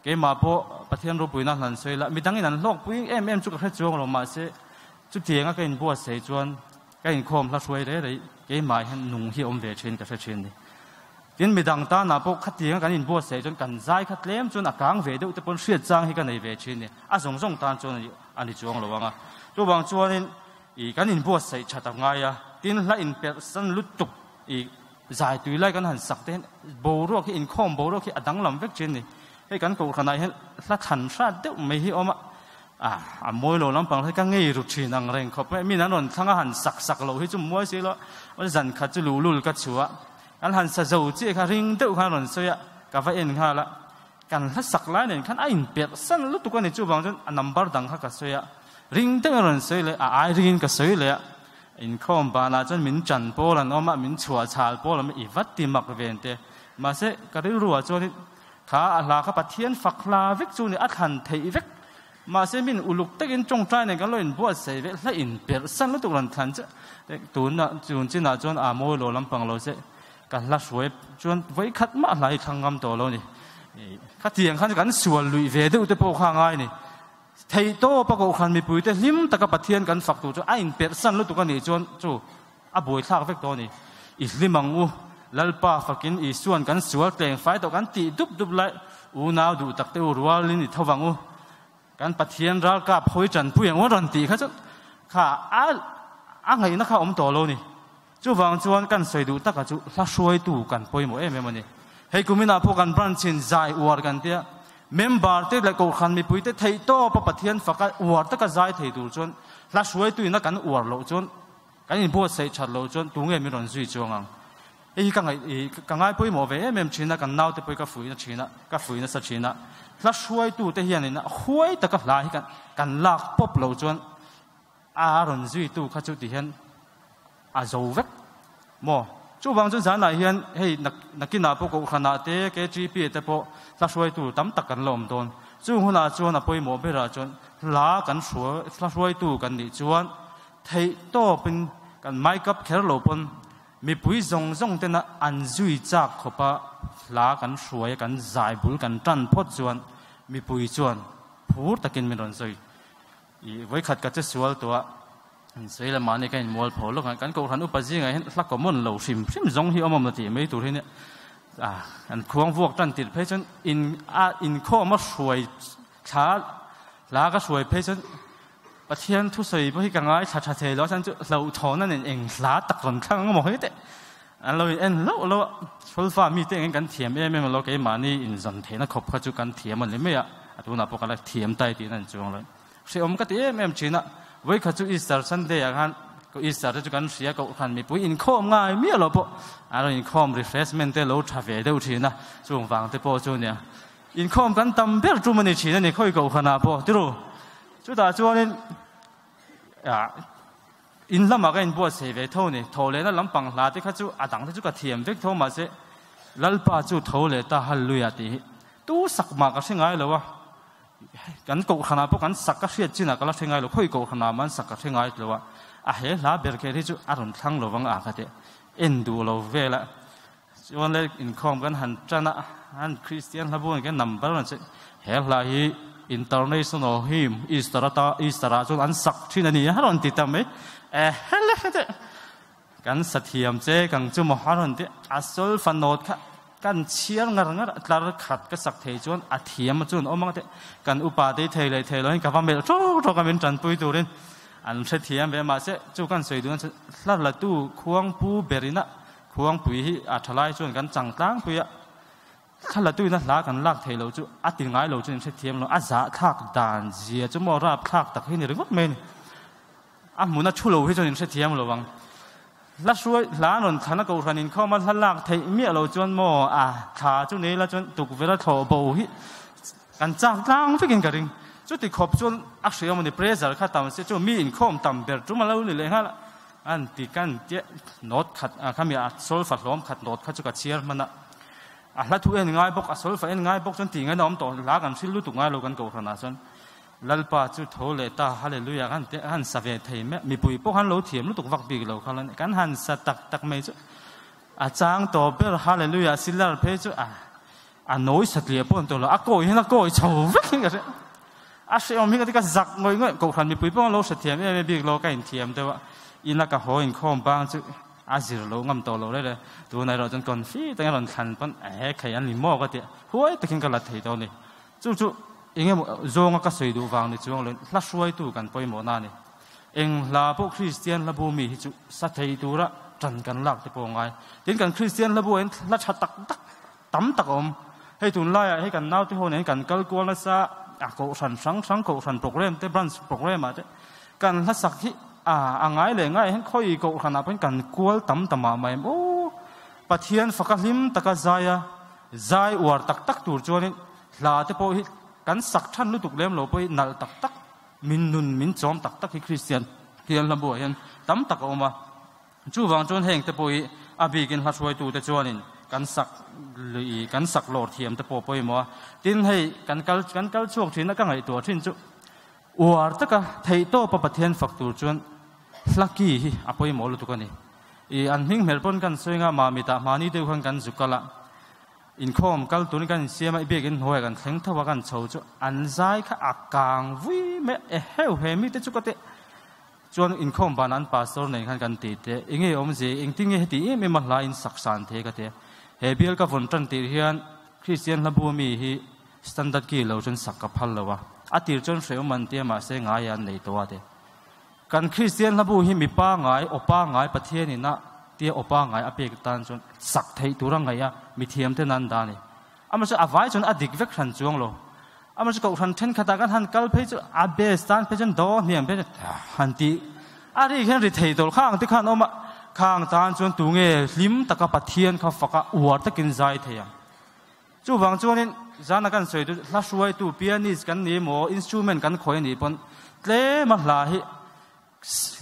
keimah pawh Pathian ropuina hlan sawi la, midangin an hlawkpui em em chu ka hre chuang lo mahse Chutianga ka inbuatsaih chuan ka inkhawm hla hruai rei rei keimah hian nung hi a awm ve thin ka hre thin ni. Tin, midang tanah pawh khatianga kan inbuatsaih chuan kan zai kha tlem chuan a kang ve deuh te pawn hriat chang hi ka nei ve thin ni. A zawng zawng tan chuan a ni chuang lo ang a. Chuvang chuanin ih kan inbuatsaih that a ngai a, tin hla inperh san lutuk ih zai tui lai kan han sak te hian boruak hi inkhawm boruak hi a danglam vek thin ni. Hei kan kohhranah hian hla thlan hrat deuh mai hi a awm a. A, a mawi lo lampang hi ka ngei ru thin ang reng khawp mai. Min an rawn thlang a, han sak sak loh hi chu mawi si lo. Zan khat chu luhlul ka chhuah a, kan han sa zo chiah kha ring deuh khan rawn sawi a, ka va en nghal a. Kan hla sak lai nen khan a inperh san lutuk a ni, chuvang chuan a number dang kha ka sawi a. Ring deuhin rawn sawi leh a, a ai ringin ka sawi leh a. Inkhawm banah chuan min chan pawl an awm a, min chhuah chhal pawl an awm a, i va ti mak ve ang te. Mahse, ka rilruah chuanin Kha a hla kha Pathian fak hla vek chu ni a thlan theih vek. Mahse min uluk takin tawngtai nen kan lo inbuatsaih vek hla inperh san lutuk rawn thlan che tuna tun chinah chuan a mawi lo lampang lo che ka hla hruai chuan vawi khat mah hla hi thlang ngam tawh lo ni. Khatiang khan kan sual luih ve deuh te pawh kha a ngai ni. Theih tawp a kohhran mipuite hlim taka Pathian kan fak tur chu a inperh san lutuk a nih chuan chu A buaithlak vek tawh a ni. I hlim ang u, Lalpa fakin Isua'n kan sual tleng fai tawh kan tih dup dup lai, unau duh tak te u rualin i tho vang u, kan Pathian ralkap hawi tanpui ang u rawn tih kha chu kha a a ngaihna kha awm tawh lo ni. Chuvang chuan kan sawi duh taka chu hla hruaitu kan pawimawh em em a ni. Hei kuminah pawh kan branch in zai uar kan tia, member te leh kohhran mipui te theih tawpa Pathian faka uar taka zai thei tur chuan hla hruaitu ina kan uar loh chuan Kan inbuatsaih that loh chuan tu nge min rawn zui chuang ang? Hei hi ka ngaih ih ka ngai pawimawh ve em em thin a, kan naute pawh hi ka fuihna thin a, ka fuih nasa thin a. Hla hruaitute hianin huai taka hla hi kan kan lak pawp loh chuan a rawn zuitu kha chu ti hian a zo vek maw? Chuvang chuan zanah hian hei nak nakinah pawh Kohhranah te KGP te pawh hla hruaitu tam tak kan la awm dawn. Chung hunah chuan a pawimawh berah chuan hla kan hruai hla hruaitu kan nih chuan Theih tawpin kan make-up kher lo pawn mipui zawng zawng tena an zui chak khawpa hla kan hruai a, kan zai bul kan tan phawt chuan mipui chuan phur takin min rawn sawi. Ih, vawikhat ka che sual tawh a, an sawi la mahni ka inmual pho lawk a, kan kohhran upa zingah hian hla common lo hrim hrim zawng hi awm awm la tih mai tur hi nia. Ah, an khuang vuak tan tirh phei chuan in a inkhawm a hruai thla hla ka hruai phei chuan Pathian thusawi pawh hi ka ngaithla tha thei lo a chuan chu hlauhthawn a nen eng hla tak rawn thlang ang maw hei teh an lo in en hlauh lo a, Solfa mite engin kan thiam em em lo keimahni inzan theihna khawp kha chu kan thiam a ni mai a, a tunah pawh ka la thiam tai tihna an chuang lo. Hrehawm ka ti em em thin a, vawikhat chu Easter Sunday ah khan Easter te chu kan hria kohhran mipui inkhawm ngai miah lo pawh an rawn inkhawm refreshment te lo tha ve deuh thin a, chung vang te pawh chu nia. Inkhawm kan tam ber tum a ni thin a ni khawi kohhranah pawh tiru. Chutah chuanin in lamah ka inbuatsaih ve tho a ni. Tho lehna lampang hla te kha chu a dang te chu ka thiam vek tho mahse Lalpa chu tho leh ta Hallelujah tih hi tu sak mah ka hre ngai lo a. Kan kohhranah pawh kan sak ka hriat chinah ka la hre ngai lo, khawi kohhranah mah an sak ka hre ngai lo a. A he hla ber kher hi chu a rawn thlang lovang a ka teh en duh lo vel a. Chuan le inkhawm kan han tan a, an Kristian hla buan kan number an che he hla hi International Hymn Easter ata Easter ah chuan an sak thin a ni a rawn ti ta mai. Eh hele te kan sa thiam che kang chu maw a rawn ti a solfa note kha kan chhiar ngar ngar a tlar khat ka sak thei chuan a thiam chuan awm ang te kan upa te thei leh thei lo in ka va melh tawk tawk a min tanpui turin an hrethiam ve mahse chu kan sawi duh na chu hla hla tu khuangpu berina Khuangpui hi a tha lai chuan kan chang tlangpui a, thla la tuina hla kan lak thei lo chu a ti ngai lo chu in hrethiam lo, a zah thlak dan zia chu maw rap thlak tak hi ni ringawt mai a ni. A hmuna thu lo hi chuan in hrethiam lo ang. Hla hruai hla rawn thlan a kohhran inkhawm a hla lak theih miah lo chuan maw a thla chu nei la chuan tukverh a thlawh bo hi kan chak tlang vekin ka ring. Chuti khawp chuan a hriam a ni, pressure kha tam se chu mi inkhawm tam ber tum a lo ni leh nghal a. An ti kan tia note khat a khami a solfa hlawm khat note kha chu ka chhiar hman a, a hla thu en ngai bawk a solfa en ngai bawk chuan tih ngaina awm tawh hla kan hrilh lutuk ngai lo kan kohhran ah chuan Lalpa chu tho leh ta hallelujah kan ti a han sa ve thei mai mipui pawh khan lo thiam lutuk vak bik lo kha kan han sa tak tak mai chu a chang tawh ber hallelujah silar phei chu a A nawi satliah pawh an tawh lo, a kawi hian a kawi chho vek hi ka hria. A hrehawm hi ka ti ka zak ngawih ngawih, Kohhran mipui pawh an lo hrethiam em em bik lo, ka inthiam deuh a, ina ka haw inkhawm bang chu a zir lo ngam tawh lo reng reng. Tunah erawh chuan confi takin a rawn thlan pawn he khei an ni maw ka ti a, huai takin ka la thei tawh a ni. Chu chu eng emaw zawnga ka sawi duh vang ni chuang lo, hla hruaitu kan pawimawhna a ni. Eng hla pawh Kristian hla bu mi hi chu sa thei tura tan kan lak te pawh a ngai. Tin kan Kristian hla bu ah hian hla tha tak tak Tam tak a awm. Hei tunlaiah hei kan naute ho nen kan kal kual nasa a kohhran hrang hrang kohhran program te branch program ah te kan hlasak hi a a ngai leh ngai hian khawi kohhran ah pawhin kan kual tam ta mah mai em aw. Pathian faka hlim taka zai a zai uar tak tak tur chuanin hla te pawh hi kan sak than lutuk lem lo pawh hi nalh tak tak min nun min chawm tak tak hi Kristian hian hla buah hian tam tak a awm a. Chuvang chuan heng te pawh hi a bikin hla hruaitute chuanin kan sak lui kan sak lawr thiam te pawh pawimawh a. Tin hei kan kal kan kal chhuak thin a ka ngaihtuah thin chu uar taka theihtawpa Pathian fak tur chuan hla ki hi a pawimawh lutuk a ni. I an hming hmel pawn kan sawi nga mah mitah mahni deuh khan kan zu kal a, inkhawm kal turin kan insiam a, i biakin hnuaiah kan thleng tho a kan chho chu an zai kha a kang vui mai a, eheu he mite chu ka teh Chuan inkhawm ban an pastor nen khan kan ti teh, enge awm ze, engtin nge heti em em a hla in sak san the ka ti a. He bial ka vawn tan tir hian Kristian hla bu mi hi standard key lo chuan sak ka phal lo a, a tir chuan hrehawm an tia mahse ngai an nei tawh a ti. Kan Kristian hla bu hi mipa ngai, awpa ngai, Pathian in a tia awpa ngai a pek tan chuan sak theih tur a ngaih a, mithiam ten an dah a ni. Amaherawhchu a vai chuan a dik vek hran chuang lo. Amaherawhchu kohhran thenkhatah kan han kal phei chu a base tan phei chuan daw hniam phei chuan han tih a rik hian ri thei tawlh khang te khan a awm a. Khang tan chuan tunge hlim taka Pathian kha faka uar takin zai thei ang. Chuvang chuanin zana kan sawi chu hla hruaitu pianist kan ni emaw instrument kan khawi a nih pawn tlema hla hi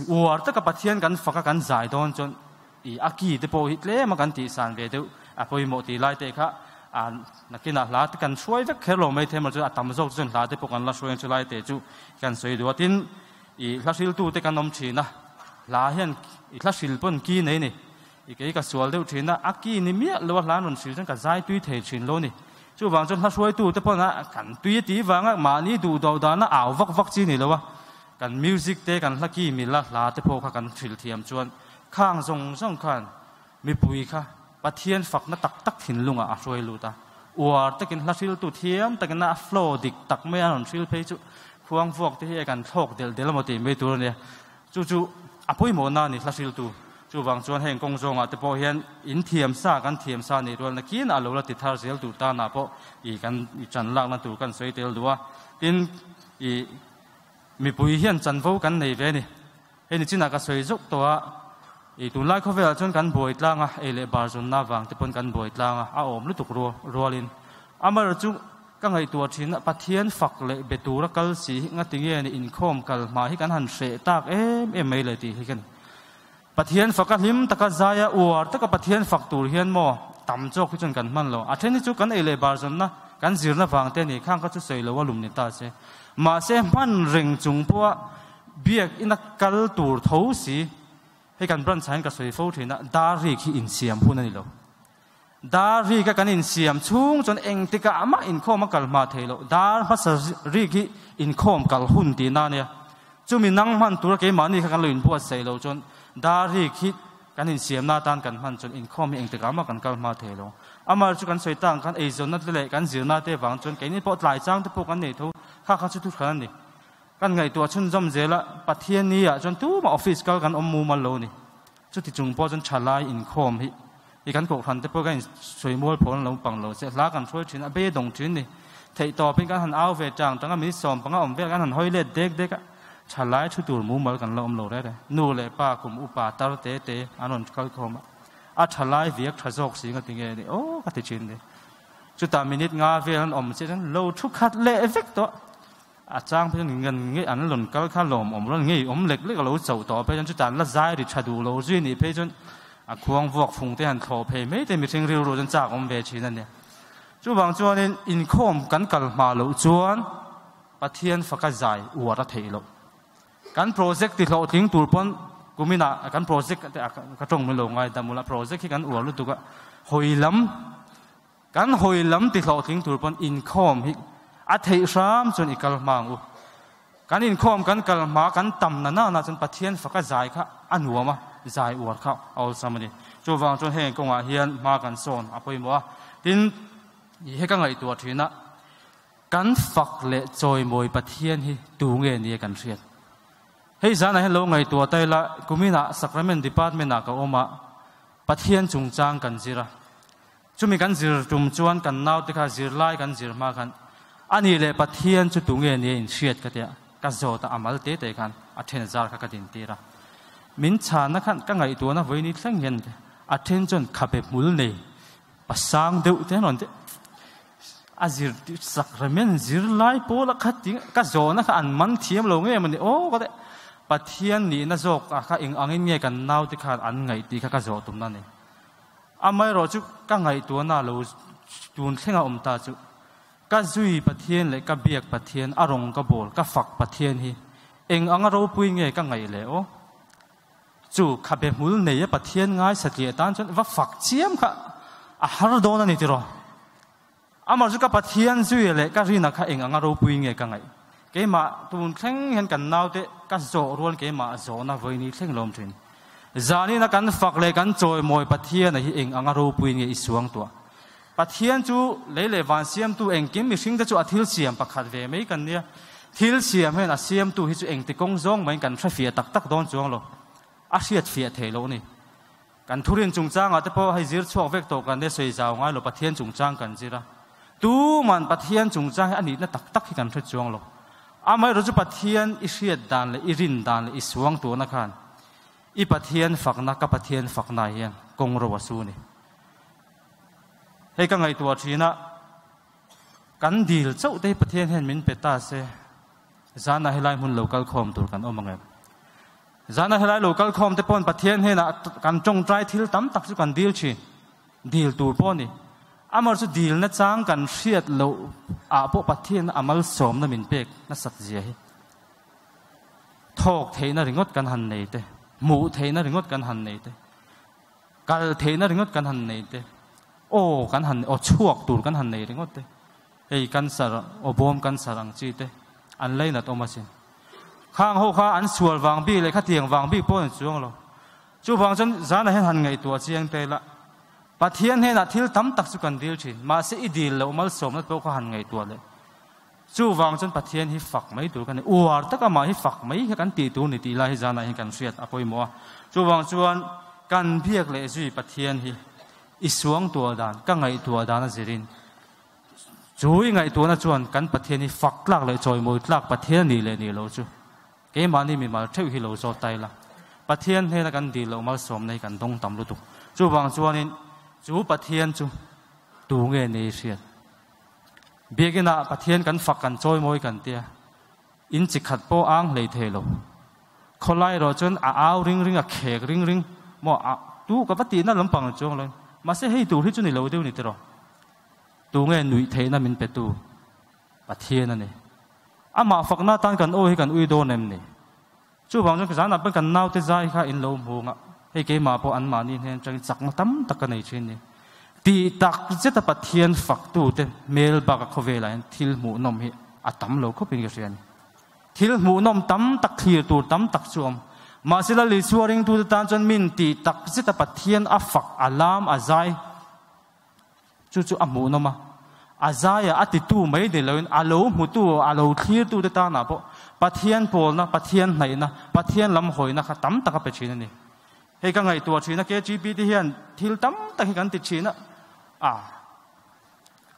Uar taka Pathian kan faka kan zai dawn chuan i a ki te pawh hi tlema kan tihsan ve deuh a pawimawh tih lai te kha a nakinah hla te kan hruai vek kher lo mai thei maw chuan a tam zawk chuan hla te pawh kan la hruai ang chu lai te chu kan sawi duh a. Tin, i hla hriltu te kan awm thin a, hla hian i hla hril pawn ki nei ni. I kei ka sual deuh thin a, a ki ni miah lo a hla an rawn hril chuan ka zai tui thei thin lo ni. Chuvang chuan hla hruaitu te pawn a kan tui a tih vanga mahni duh do dana au vak vak chi ni lo a. Kan music te kan hla ki mila hla te pawh kha kan hrilh thiam chuan khang zawng zawng khan mipui kha Pathian fakna tak tak thinlungah a hruai lut a. Uar takin hla hriltu thiam takin a flow dik tak mai a rawn hril phei chu khuang vuak te hi kan thlawk del del emaw tih mai tur a nia. Chu chu a pawimawhna a ni hla hriltu. Chuvang chuan heng kawng zawngah te pawh hian in thiam sa kan thiam sa nih rualna kin a lo la ti thar zel tur tanah pawh i kan i ṭan lakna tur kan sawi tel duh a. Tin, i Mipui hian chanvo kan nei ve a ni. Hei ni chinah ka sawi zauh tawh a, i tunlai khawvelah chuan kan buai tlang a, ei leh bar zawnna avang te pawn kan buai tlang a, a awm lutuk rualin. Amaherawhchu chu Ka ngaihtuah thin a, Pathian fak leh be tura kal si hi ngatinge ni inkhawm kal hma hi kan han hreh tak em em mai le tih hi ka ni. Pathian faka hlim taka zaia uar taka Pathian fak tur hian maw tam chawk hi chuan kan hman lo. A then hi chu kan ei leh bar zawnna kan zirna vang te a ni, khang kha chu sawi lo a lum ni ta se. Mahse hman reng chung pawha biak ina kal tur tho si, hei kan branch ah hian ka sawi fo thin a, dar rik hi insiam hun a ni lo. Dar rik a kan insiam chhung chuan engtikah mah inkhawm a kal hma thei loh. Dar hmasa rik hi inkhawm kal hun tihna a nia. Chumi nang hman tura keimahni kha kan lo inbuatsaih loh chuan dar rik hi kan insiamna atan kan hman chuan inkhawm hi engtikah mah kan kal hma thei lo. Amah chu kan sawi tak ang khan eizawnna te leh kan zirna te vang chuan keini pawh tlai chang te pawh kan nei tho. Kha kha chu thuhran a ni. Kan ngaihtuah chhunzawm zel a, Pathianni ah chuan tumah office kal kan awm mumal lo a ni. Chuti chung pawh chuan thalai inkhawm hi i kan kohhran te pawh kan insawi mual phawn lo pang lo che hla kan hruai thin a, beidawng thin ni. Theih tawpin kan han au ve tang tang a, minute 15 awm vel kan han hawi let dek dek a, thalai thu tur mumal kan la awm lo reh reh. Nu leh pa kum upa tar te te an rawn kal khawm a, a thalai viak tha zawk si nga tinge ni aw ka ti thin ni. Chutah minute nga vel an awm chiah chuan lo thu khat leh vek tawh. A chang phei chuan ngan ngei an rawn kal kha lawm awm rawn ngei awm lek lek a lo chauh tawh phei chuan chutah an la zai ri tha duh lo zui nih phei chuan a khuang vuak fung te han thlawh phei mai te mihring rilru chuan chak awm ve thin a ni. Chuvang chuanin inkhawm kan kal hma loh chuan Pathian faka zai uar a theih loh. Kan project ti hlawhtling tur pawn kuminah kan project te ka tawng mai lo ngai dam ula project hi kan uar lutuk a hawi lam Kan hawi lam ti hlawhtling tur pawn inkhawm hi a theih hram chuan i kal hma ang u. Kan inkhawm kan kal hma kan tam na na na chuan Pathian faka zai kha a nuam a, zai uar kha a awlsam a ni. Chuvang chuan heng kawngah hian hma kan sawn a pawimawh a. Tin, he ka ngaihtuah thin a, kan fak leh chawimawi Pathian hi tu nge nia kan hriat? Hei zanah hian lo ngaihtuah ta ila, kuminah Sacrament Department ah ka awm a, Pathian chungchang kan zir a. Chumi kan zir tum chuan kan naute kha zirlai kan zir hma khan a nih leh Pathian chu tunge nia inhriat ka tia ka zawt a, a mal te te khan a then zar kha ka din tir a. Min chhanna khan ka ngaihtuahna vawiin thleng hian a then chuan khabe hmul nei pasang deuh te an rawn ti a zir sakramen zirlai pawl a kha ti ka zawhna kha an man thiam lo nge mawni aw ka ti Pathian nihna zawk ah kha eng angin nge kan naute khan an ngaih tih kha ka zawh tumna a ni. Amaherawh chu ka ngaihtuahna lo tun thlenga awm ta chu ka zui Pathian leh ka biak Pathian, a rawng ka bawl, ka fak Pathian hi eng anga ropui nge ka ngaih leh aw? Chu khabe hmul nei a Pathian ngai satliah tan chuan va fak chiam kha a har dawn a ni tiraw? Amah chu ka Pathian zuia leh ka rina kha eng anga ropui nge ka ngaih? Keimah tun thleng hian kan naute ka zawh rual keimah zawhna vawiini thleng lawm thin. Zanina kan fak leh kan chawimawi Pathiana hi eng anga ropui nge i suang tuah? Pathian chu lei leh van siamtu engkim mihringte chu a thil siam pakhat ve mai kan nia. Thil siam hian a siamtu hi chu engti kawng zawng maiin kan hrefiah tak tak dawn chuang lo. A hriatfiah thei loh a ni. Kan thurin chungchangah te pawh hei zir chhuak vek tawh kan nia sawi zau ngai lo Pathian chungchang kan zir a. Tuman Pathian chungchang hi a nihna tak tak hi kan hre chuang lo. Amaherawh chu Pathian i hriat dan leh i rin dan leh i suang tuahna khan i Pathian fakna ka Pathian fakna hian kawng ro a su ni. Hei ka ngaihtuah thin a, kan dil chauh te hi Pathian hian min pe ta se zanah helai hmun lo kal khawm tur kan awm ang em? Zana helai lo kal khawm te pawn Pathian hnenah kan tawngtai thil tam tak chu kan dil thin. Dil tur pawh a ni. Amar chu dilna chang kan hriat loh ah pawh Pathian a malsawmna min pek nasat zia hi. Thawk theihna ringawt kan han nei te, hmuh theihna ringawt kan han nei te, kal theihna ringawt kan han nei te, aw kan han aw chhuak tur kan han nei ringawt te, hei cancer aw bawm cancer ang chi te an lainat awm asin. Khang ho kha an sual vang bik leh khatiang vang bik pawh an chuang lo. Chuvang chuan zanah hian han ngaihtuah chiang te ila, Pathian hnenah thil tam tak chu kan dil thin, mahse i dil loh malsawmna pawh kha han ngaihtuah leh. Chuvang chuan Pathian hi fak mai tur ka ni, uar tak amah hi fak mai hi kan tih tur ni tih lai hi zanah hian kan hriat a pawimawh a. Chuvang chuan kan biak leh zui Pathian hi i suangtuah dan, ka ngaihtuah dan a zirin Chu i ngaihtuahna chuan kan Pathian hi fak tlak leh chawimawi tlak Pathian a nih leh nih loh chu keimahni mimal theuh hi lo zawt ta ila. Pathian hnena kan dil loh malsawmna hi kan dawng tam lutuk. Chuvang chuanin chu Pathian chu tu nge ni i hriat? Biakina Pathian kan fak kan chawimawi kan tia. In chi khat pawh ang hlei thei lo. Khawlai erawh chuan a au ring ring a khek ring ring maw a tu ka va tihna lampang chuang lo in. Mahse hei tur hi chu ni lo deuh ni tiraw. Tunge nuih theihna min petu Pathian a ni. Amah fakna atan kan aw hi kan ui dawn em ni? Chuvang chuan zanah pawh kan naute zai kha in lo hmu ngah. Hei keimah pawh anmahni hnen atangin chakna tam tak ka nei thin ni. Tih tak zeta Pathian faktute hmel baka khawvelah hian thil hmuhnawm hi a tam lo khawpin ka hria a ni. Thil hmuhnawm tam tak thlir tur tam tak chu a awm. Mahse Lal Isua ringtute tan chuan min tih tak zeta Pathian a fak, a lam, a zai Chu chu a hmuhnawm a, a zaia a titu mai ni loin a lo hmutu, a lo thlirtute tanah pawh Pathian pawlna, Pathian hnaihna, Pathian lam hawina kha tam tak a pe thin a ni. Hei ka ngaihtuah thin a, KGP te hian thil tam tak hi kan ti thin a, a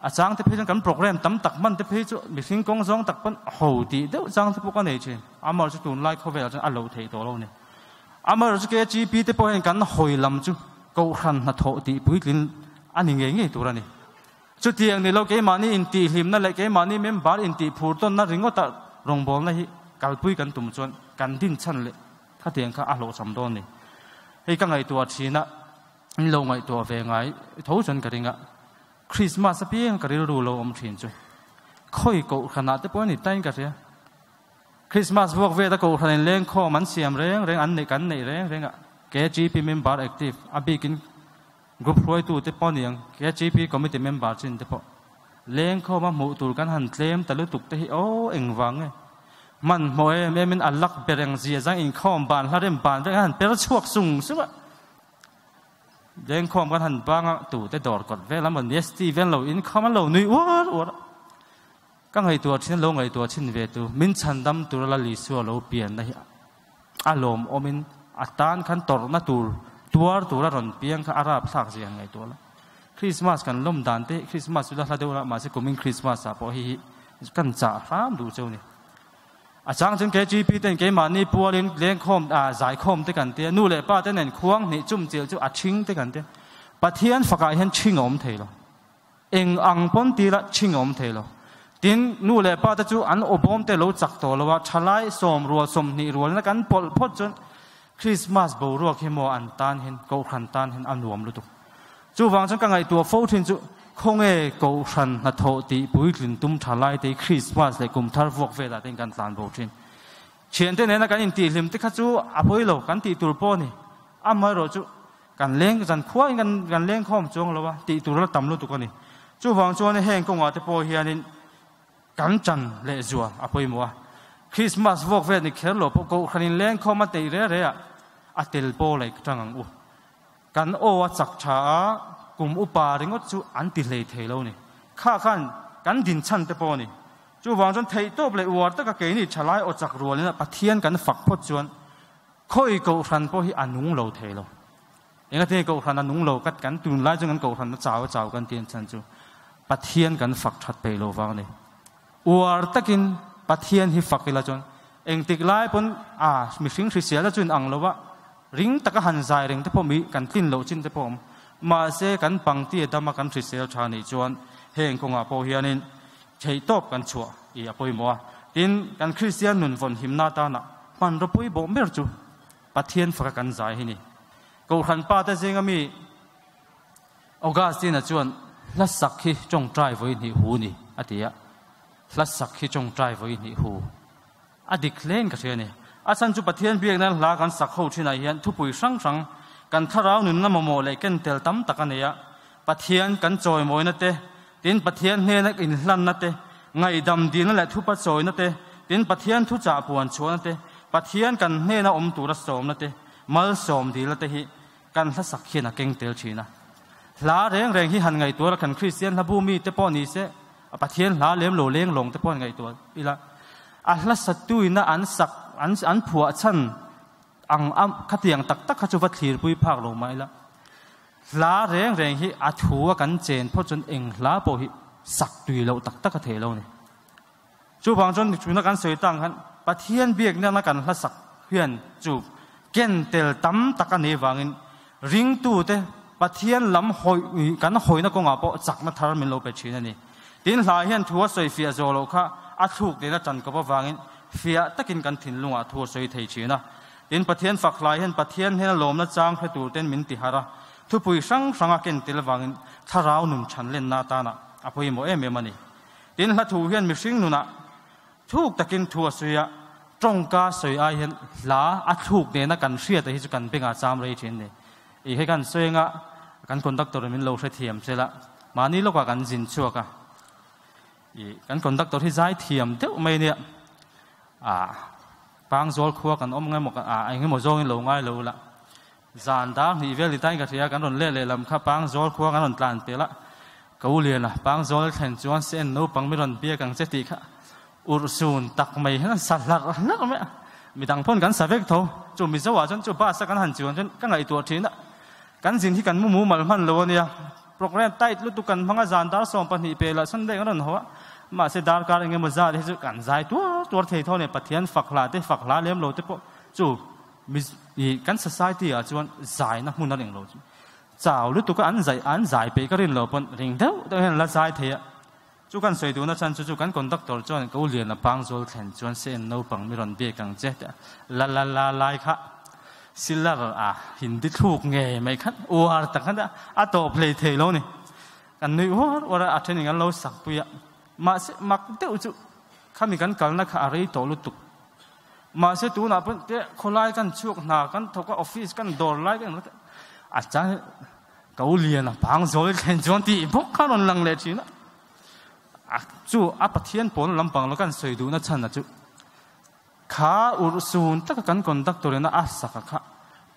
a chang te phei chuan kan program tam tak hman te phei chu mihring kawng zawng tak pawn ho tih deuh chang te pawh ka nei thin. Amaherawhchu chu tunlai khawvelah chuan a lo theih tawh lo a ni. Amaherawhchu KGP te pawh hian kan hawi lam chu Kohhran hnathawh tih puitlin a ni ngei ngei tur a ni. Chutiang ni lo keimahni intihhlimna leh keimahni member intihphur tawnna ringawta rawngbawlna hi kalpui kan tum chuan kan dinchhan leh khatiang kha a hlawhchham dawn a ni. Hei ka ngaihtuah thin a, in lo ngaihtuah ve ngai tho chuan ka ring a, Krismas apiang ka rilru lo awm thin chu khawi kohhranah te pawh a ni tain ka hria. Christmas vuak vet a kohhran in lengkhawm an siam reng reng an neih kan neih reng reng a KGP member active a bikin group hruaitu te pawh niang KGP committee member chin te pawh lengkhawm a hmuh tur kan han tlem ta lutuk te hi aw engvang nge hmanhmawh em em in a lak ber eng zia zang inkhawm ban hla rem ban vek a han per chhuak sung sung a lengkhawm kan han bang a tu te dawr kawt vel a maw Steven lo inkhawm an lo nui uar uar a. Ka ngaihtuah thin lo ngaihtuah thin ve tu min chhandam tura Lal Isua lo pianna hi a lawmawmin a tan khan tawrhna tur tuar tura rawn piang kha a rapthlak zia han ngaihtuah la. Christmas kan lawm dan te Christmas chu la hla deuh la mahse kumin Christmas ah pawh hei hi kan chah hram duh cheu ni. A chang chuan KGP ten keimahni pualin lengkhawm ah zaikhawm te kan tia nu leh pa te nen khuang hnih chumchilh chu a thing te kan tia Pathian fakah hian thing a awm thei lo. Eng ang pawn ti la chhing a awm thei lo. Tin, nu leh pa te chu an awbawm te lo chak tawh lo a, thalai sawm rual 20 rualna kan pawlh phawt chuan Krismas boruak hi maw an tan hin, Kohhran tan hin a nuam lutuk. Chuvang chuan ka ngaihtuah fo thin chu khawnge Kohhran hnathawh tih puitlin tum thalai te hi Krismas leh kum thar vuak velah te kan tlan bo thin. Thiante nena kan intihhlim te kha chu a pawi lo, kan tih tur pawh a ni. Amaherawh chu Kan leng zan khuain kan kan leng khawm chuang lo a, tih tur la tam lutuk a ni. Chuvang chuan heng kawngah te pawh hianin kan chan leh zual a pawimawh a. Christmas vuak vel ni kher lo pawh Kohhranin leng khawm a neih reh reh ah a tel pawh laih tang ang u. Kan aw a chak tha a, kum upa ringawt chu an ti hlei thei lo ni. Kha khan kan din chhan te pawh a ni. Chuvang chuan theihtawp leh uar taka keini thalai aw chak rualin a Pathian kan fak phawt chuan Khawi Kohhran pawh hi a nung lo thei lo. Engati nge Kohhran a nung lo? Ka kan tunlai chu kan Kohhran a chau a chau kan ti an chhan chu Pathian kan fak that peih lo vang a ni. Uar takin Pathian hi fak ila chuan engtik lai pawn a mihring hrisel a chu in ang lo va, ring taka han zai reng te pawh mi kan tlin loh chin te pawh a awm. Mahse kan pangti a dam a kan hrisel tha nih chuan heng kawngah pawh hianin Theihtawp kan chhuah i a pawimawh a, tin, kan Kristian nun vawn himna atana hmanraw pawimawh ber chu Pathian faka kan zai hi ni. Kohhran pa te zinga mi Augustine-a chuan hla sak hi tawngtai vawi hnih hu ni a ti a, hla sak hi tawngtai vawi hnih hu a dik hlein ka hria a ni. A chhan chu Pathian biak nan hla kan sak ho thinah hian thupui hrang hrang kan thlarau nunna mamawh leh ken tel tam tak a nei a, Pathian kan chawimawina te, tin Pathian hnena inhlanna te, ngaihdam dilna leh thupa chawina te, tin Pathian thuchah puan chhuahna te, Pathian kan hnena awm tura sawmna te, malsawm dilna te hi kan hla sak hian a keng tel thin a. Hla reng reng hi han ngaihtuah la kan Kristian hla bu mi te pawh ni se, a Pathian hla lem lo leng lawng te pawh han ngaihtuah ila, a hla satuina an sak an an phuah chhan ang a khatiang tak tak kha chu va thlirpui phak lo mah ila, hla reng reng hi a thu a kan chen phawt chuan eng hla pawh hi sak tui loh tak tak a thei lo a ni. Chuvang chuan tuna kan sawi tang khan Pathian biakna kan hla sak hian chu ken tel tam tak a nei vangin ringtute Pathian lam hawi kan hawina kawngah pawh chakna thar min lo pe thin a ni. Tin hla hian thu a sawi fiah zawh loh kha a thluk nena tan kawp avangin fiah takin kan thinlungah thu a sawi thei thin a. Tin Pathian fak hlai hian Pathian hnena lawmna chang hre tur ten min ti harh a, thupui hrang hranga ken tel avangin thlarau nun than lenna atana a pawimawh em em a ni. Tin hla thu hian mihring nunah Thluk takin thu a sawi a, tawngka sawi ai hian hla a thluk nena kan hriat a hi chu kan bengah cham rei thin a ni. I hei kan sawi anga kan conductor in min lo hrethiam sela, mahni lawkah kan zin chhuak a, i kan conductor hi zai thiam deuh mai nia, ah Pangzawl khua kan awm nge maw ah eng emaw zawngin lo ngai lo la, zan dar hnih vel ni tain ka hria kan rawn leh lehlam kha Pangzawl khua kan rawn tlan pel a, Ka u Liana, Pangzawl thlen chuan se en naupang mi rawn biak ang che tih kha urhsun tak mai hian an sa hlarh hlarh mai a, midang pawn kan sa vek tho. Chu Mizo ah chuan chu bus a kan han chuan chuan ka ngaihtuah thin a, kan zin hi kan mu mumal hman lo a nia, program tight lutuk kan hmang a, zan dar 12 pe lah Sunday kan rawn haw a, mahse darkar eng emaw zat hi chu kan zai tuar tuar thei tho a ni, Pathian fak hla te fak hla lem lo te pawh chu kan society ah chuan zaina hmun a ring lo chu. Chau lutuk a an zai an zai peih ka rin lo pawn ring deuh deuh hian la zai thei a. Chu kan sawi duhna chhan chu chu kan conductor chuan ka u Liana Pangzawl thlen chuan se en naupang mi rawn biak ang che tih a la la la lai kha silar a Hindi thluk ngei mai khan uar tak khan a tawp hlei thei lo ni. Kan nuih uar uar a a thenin an lo sak pui a. Mahse mak deuh chu khami kan kalna kha a rei tawh lutuk. Mahse tunah pawh te khawlai kan chhuak hna kan thawk a office kan dawr lai kan a chang ka u lian a pang zawl thlen chuan tih bawk kha rawn lang leh thin a a chu a Pathian pawn lampang lo kan sawi duhna chhan a chu kha urhsun taka kan conductor in a sak a kha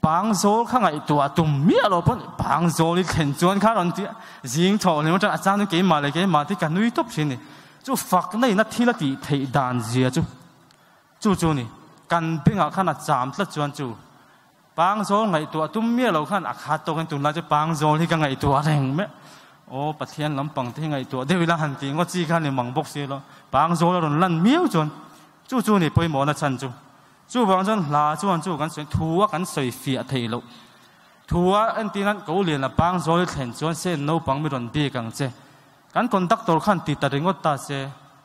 pang zawl kha ngaihtuah tum miah lo pawn pang zawl i thlen chuan kha rawn ti zing thawh leh atang a chang chu keimah leh keimah te ka nui tawp thin a ni chu fakna in a thil a tih theih dan zia chu Chu chu ni, kan bengah khan a cham tlat chuan chu Pangzawl ngaihtuah tum miah lo khan a khat tawkin tunlai chu Pangzawl hi ka ngaihtuah reng mai. Aw Pathian lampang te hi ngaihtuah deuh ila han tih ngawt chi kha ni mang bawk si lo. Pangzawl a rawn lan miau chuan chu chu ni pawimawhna chhan chu. Chuvang chuan hla chuan chu kan sawi thu a kan sawi fiah theih loh. Thu a entir nan ko lian a Pangzawl i thlen chuan se naupang mi rawn bik ang che. Kan conductor khan ti ta ringawt ta se,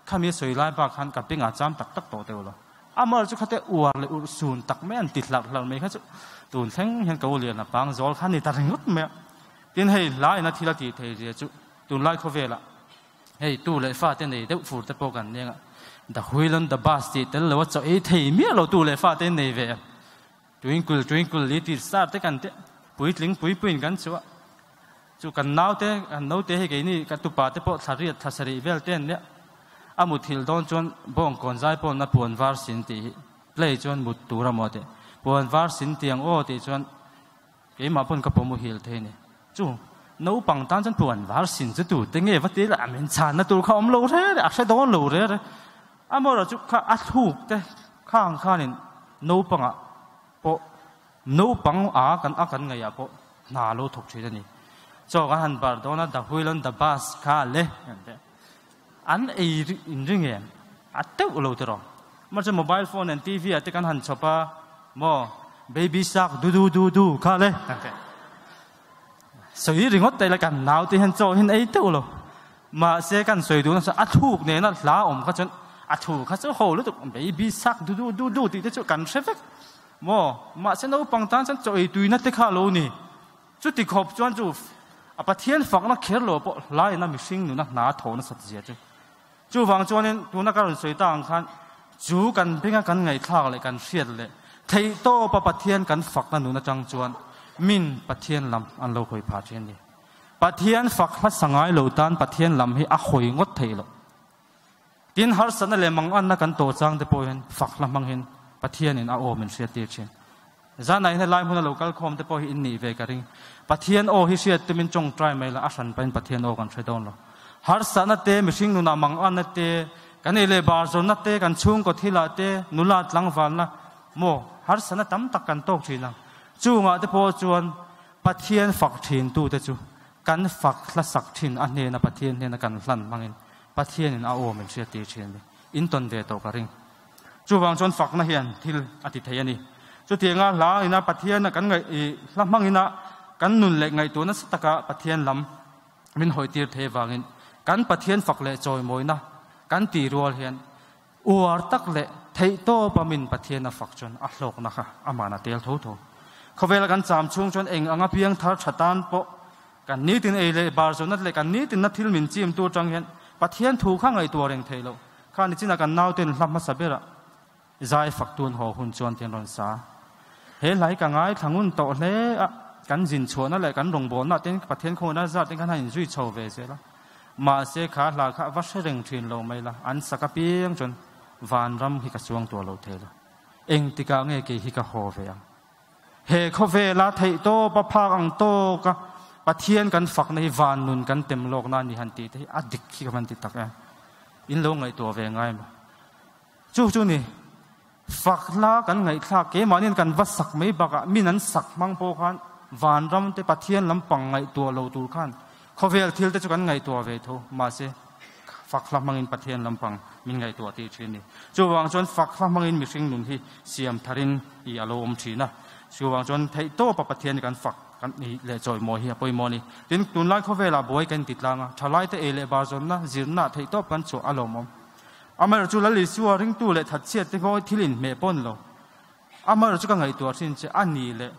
khami a sawi lai bak khan ka bengah cham tak tak tawh deuh lo. Amah chu khate uar leh urh sun tak mai an ti hlarh hlarh mai kha chu tun thleng hian ka u lian a pang zawl kha ni ta ringawt mai a. Tin hei hla ina thil a tih thei zia chu tunlai khawvelah hei tu leh fate nei deuh fur te pawh kan nia the wheel on the bus tih tel lo a chaw ei thei miah lo tu leh fate nei ve a. Twinkle twinkle little star te kan te puitling pui puiin kan chhuah. Chu kan naute, kan naute hei keini ka tupa te pawh thla riat thla sarih vel te an nia. A muthilh dawn chuan bawngkawn zai pawhna puan var sin tih hi play chuan mut tur a maw tih. Puan var sin tih ang aw tih chuan keimah pawn ka pawh muhil thei a ni. Chu naupang tan chuan puan var sin chu tu te nge va ti la min chhanna tur kha awm lo re re a hre dawn lo re re. Amaherawhchu chu kha a thluk te khang khanin naupangah pawh Naupang a kan a kan ngaihah pawh hna lo thawk thin a ni. Chaw kan han bar dawn a, the wheel on the bus kha le an ti. An ei in ring em? A teuh lo tiraw. Mahse mobile phone and TV ah te kan han chhawp a, maw baby shark du du du du kha le an ti. Sawi ringawt ta ila kan nau te hian chaw hian ei teuh lo. Mahse kan sawi duh nasa a thluk nena hla awm kha chuan a thu kha chu ho lutuk baby shark du du du du tih te chu kan hre vek. Maw? Mahse naupang tan chuan chaw ei tuina te kha lo ni. Chuti khawp chuan chu a Pathian fakna kher lo pawh hlaina mihring nuna hna tho nasat zia chu. Chuvang chuanin tuna ka rawn sawi ta ang khan chu kan benga kan ngaihthlak leh kan hriat leh theihtawpa Pathian kan fakna nun atang chuan min Pathian lam an lo hawi phah thin a ni. Pathian fak hmasa ngai lo tan Pathian lam hi a hawi ngawt theih loh. Tin, harsatna leh manganna kan tawh chang te pawh hian fak hla hmang hian Pathianin a aw min hriat tir thin. Zanah hian helai hmuna lo kal khawm te pawh hi in nih ve ka ring. Pathian aw hi hriat tumin tawngtai mai la, a hran pahin Pathian aw kan hre dawn lo. Harsatna te, mihring nunah manganna te, kan ei leh bar zawnna te, kan chhungkaw thilah te, nula tlangvalna maw harsatna tam tak kan tawk thin ang. Chungah te pawh chuan Pathian fak thin tute chu kan fak hla sak thin a hnena Pathian hnena kan hlan hmangin Pathianin a aw min hriat tir thin a ni. In tawn ve tawh ka ring. Chuvang chuan fakna hian thil a ti thei a ni. Chutianga hla ina Pathiana kan ngaih i hla hmangina kan nun leh ngaihtuah nasa taka Pathian lam min hawi tir thei avangin Kan Pathian fak leh chawimawina kan tih rual hian uar tak leh theihtawp a min Pathian a fak chuan a hlawkna kha aman a tel tho tho. Khawvela kan cham chhung chuan eng anga piang thar tha tan pawh kan nitin ei leh bar zawhna leh kan nitinna thil min chimtu atang hian Pathian thu kha ngaihtuah reng theih loh. Kha nichinah kan nauten hla hmasa berah Zai fak tun haw hun chuan tin rawn sa. He hla hi ka ngaithla ngun tawh hle a, kan zin chhuahna leh kan rawngbawlna ten Pathian khawngna zat ten khan han inzui chho ve zel a. Mahse kha hla kha va hre reng thin lo mai la, an sak apiang chuan vanram hi ka chuang tuah lo thei lo. Engtikah nge kei hi ka haw ve ang? He khawvela theih tawp a phak ang tawk a Pathian kan fakna hi van nun kan tem lawkna a ni han tih te hi a dik hi ka van ti tak em. In lo ngaihtuah ve ngai maw? Chu chu ni, fak hla kan ngaihthlak keimahniin kan va sak mai bakah min an sak hmang pawh khan vanram te Pathian lampang ngaihtuah lo tur khan khawvel thil te chu kan ngaihtuah ve tho, mahse fak hla hmangin Pathian lampang min ngaihtuah tih thin ni. Chuvang chuan fak hla hmangin mihring nun hi siam tharin i a lo awm thin a, chuvang chuan theihtawpa Pathian kan fak kan ni leh chawimawi hi a pawimawh a ni. Tin, tunlai khawvelah buai kan ti tlang a, thalaite ei leh bar zawnna, zirna theihtawp kan chhuah a lawmawm. Amaherawh chu Lal Isua ringtu leh thatchhiat te pawh thil inhmeh pawh ni lo. Amaherawh chu ka ngaihtuah thin che a ni leh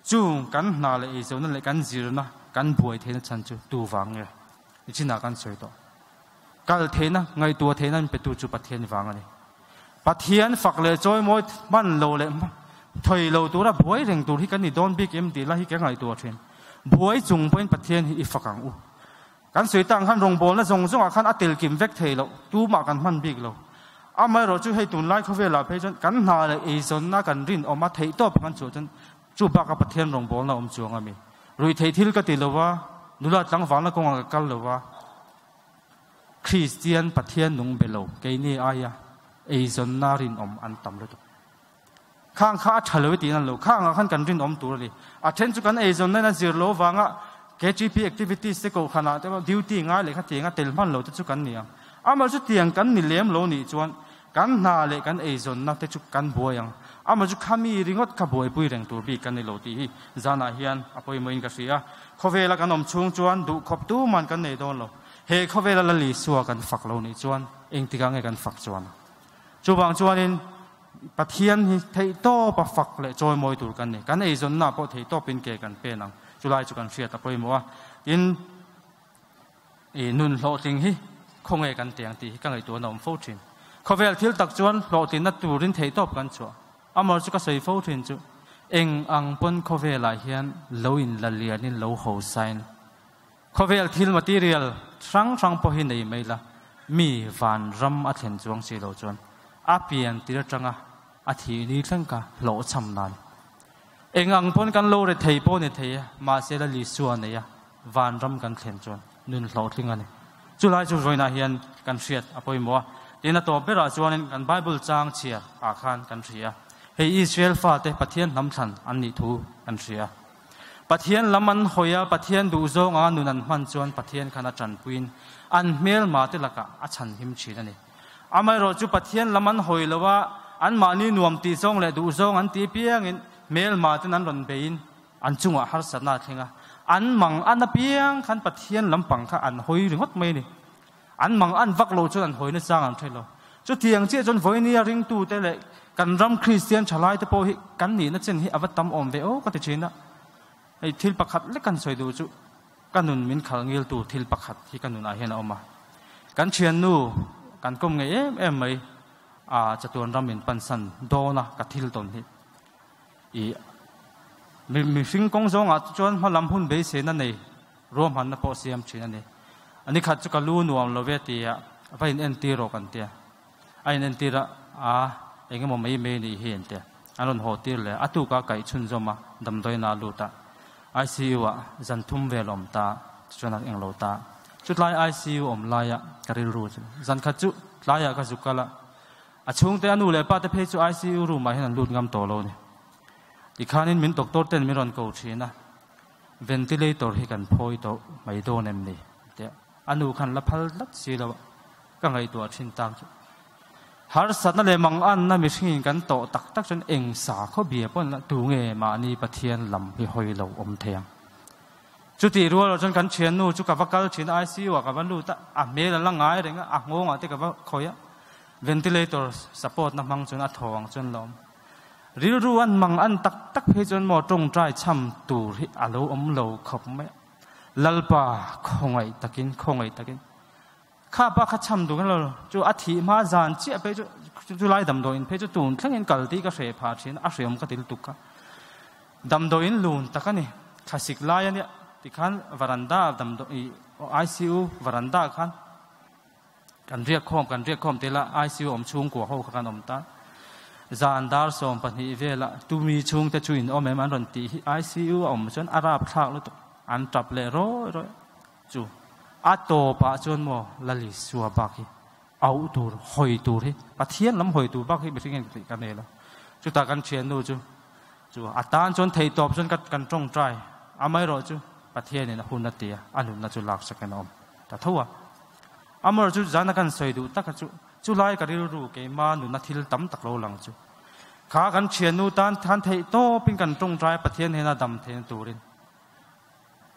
chung kan hna leh eizawnna leh kan zirna kan buai theihna chhan chu tu vang nge? Nichinah kan sawi tawh. Kal theihna, ngaihtuah theihna min petu chu Pathian vang a ni. Pathian fak leh chawimawi hman lo leh thawi lo tura buai reng tur hi kan ni dawn bik em tih lai hi ka ngaihtuah thin. Buai chung pawhin Pathian hi i fak ang u. Kan sawi tak ang khan rawngbawlna zawng zawngah khan a tel kim vek thei loh, tumah kan hman bik lo. Amaherawh chu hei tunlai khawvelah phei chuan kan hna leh eizawnna kan rinawm a theih tawp kan chhuah chuan chu baka Pathian rawngbawlna a awm chuang a mi. Ruihtheih thil ka ti lo va, nula tlangvalna kawngah ka kal lo va, Kristian Pathian nung be lo keini aia eizawnna rinawm an tam lutuk. Khang kha a tha lo i tih nan lo. Khangah khan kan rinawm tur a ni. A then chu kan eizawnna in a zir lo avanga KTP activities te kohhranah te duty ngai leh kha tiang a tel hman lo te chu kan ni ang. Amah chu tiang kan ni lem lo nih chuan kan hna leh kan eizawnna te chu kan buai ang. Amah chu khami ringawt kha buaipui reng tur bik kan ni lo tih hi zanah hian a pawimawhin ka hria. Khawvela kan awm chhung chuan duhkhawp tuman kan nei dawn lo. He khawvela Lal Isua kan fak lo nih chuan engtikah nge kan fak chuan? Chuvang chuanin Pathian hi theihtawpa fak leh chawimawi tur kan ni. Kan eizawnna pawh theihtawpin ke kan pen ang. Chulai chu kan hriat a pawimawh a. Tin, i nun hlawhtling hi khawnge kan teh ang tih hi ka ngaihtuahna awm fo thin. Khawvel thil tak chuan hlawhtlinna turin theihtawp kan chhuah. Amor chu ka sawi fo thin chu eng ang pawn khawvelah hian lo in la lianin lo hosain Khawvel thil material hrang hrang pawh hi nei mai la, mi van ram a thlen chuang si lo chuan a pian tir atanga a thih ni thleng kha hlawhchham nan. Eng ang pawn kan lo re thei pawh ni thei a, mahse la Lisua nei a van ram kan thlen chuan nun hlawhtling a ni. Chulai chu vawiinah hian kan hriat a pawimawh a, tin a tawp berah chuanin kan Bible chang chhiar ah khan kan hria. Hei Israel fate Pathian hnam thlan an nih thu kan hria. Pathian lam an hawi a, Pathian duhzawng anga nun an hman chuan Pathian khan a tanpuiin an hmelma te lakah a chhanhim thin a ni. Amaherawh chu Pathian lam an hawi lo a, anmahni nuam tih zawng leh duhzawng an tih piangin hmelma ten an rawn beiin an chungah harsatna a thleng a, an mang an apiang khan Pathian lampang kha an hawi ringawt mai a ni. An mang an vak lo chuan an hawina chang an hre lo. Chutiang chiah chuan vawinia ringtute leh kan ram Kristian thalaite pawh hi kan nihna chen hi a va tam awm ve aw ka ti thin a. Hei thil pakhat lek kan sawi duh chu ka nun min khal ngiltu thil pakhat hi ka nunah hian a awm a. Kan thiannu kan kawm ngei em em mai a chatuan ram min pansan dawn a ka thil tawn hi. I mihring kawng zawngah chuan hmalam hun beiseina nei Ruahmanna pawh siam thin a ni. A ni khat chu ka lu nuam lo ve tia va in entir rawh kan tia. A in entir a, a eng emaw mai mai nih hi an tia. An rawn haw tir leh a tuk a kaih chhunzawm a damdawiin a lut a. ICU ah zan thum vel awm ta chuan a eng lo ta. Chutlai ICU awm laia ka rilru chu zan khat chu tlaiah ka zuk kal a. A chhungte a nu leh pa te phei chu ICU room ah hian an lut ngam tawh lo a ni. Tikhanin min doctor ten min rawn ko thin a. Ventilator hi kan phawi tawh mai dawn em ni? Tia a nu khan la phal tlat si lo a, ka ngaihtuah thin tak chu. Harsatna leh manganna mihringin kan tawh tak tak chuan eng sa khaw bia pawn la tu nge mahni Pathian lam hi hawi lo awm thei ang? Chutih rual ah chuan kan thiannu chu ka va kal thin a, ICU ah ka va lut a, a hmel a la ngai reng a, a nghawng ah te ka va khawih a, ventilator support na hmang chuan a thaw ang chuan la awm. Rilru an mang an tak tak phei chuan maw tawngtai chham tur hi a lo awm lo khawp mai a. Lalpa khawngaih takin khawngaih takin kha pa kha chham duh lo chu a thih hma zan chiah phei chu chulai damdawiin phei chu tun thlengin kal tih ka hre phah thin a hreawm ka til tuk kha. Damdawiin lun tak a ni thlasik lai a nia tikhan varanda damdawi ICU varanda khan Kan riak khawm kan riak khawm tel a, ICU awm chhungkua ho kha kan awm ta. Zan dar 12 velah tumi chhungte chu in awm em an rawn tih hi ICU a awm chuan a rap thlak lutuk an tap leh rawi rawi chu a tawpah chuan maw Lali Sua bak hi auh tur hawi tur hi Pathian lam hawi tur bak hi mihring hian tih ka nei lo. Chutah kan thiannu chu chu a tan chuan theihtawp chuan ka kan tawngtai amaherawh chu Pathianin a hun a ti a, a nunna chu laksakin a awm ta tho a. Amor chu zana kan sawi duh taka chu chulai ka rilru keima nuna thil tam tak lo lang chu. Kha kan thiannu tan than theih tawpin kan tawngtai Pathian hena dam theihna turin.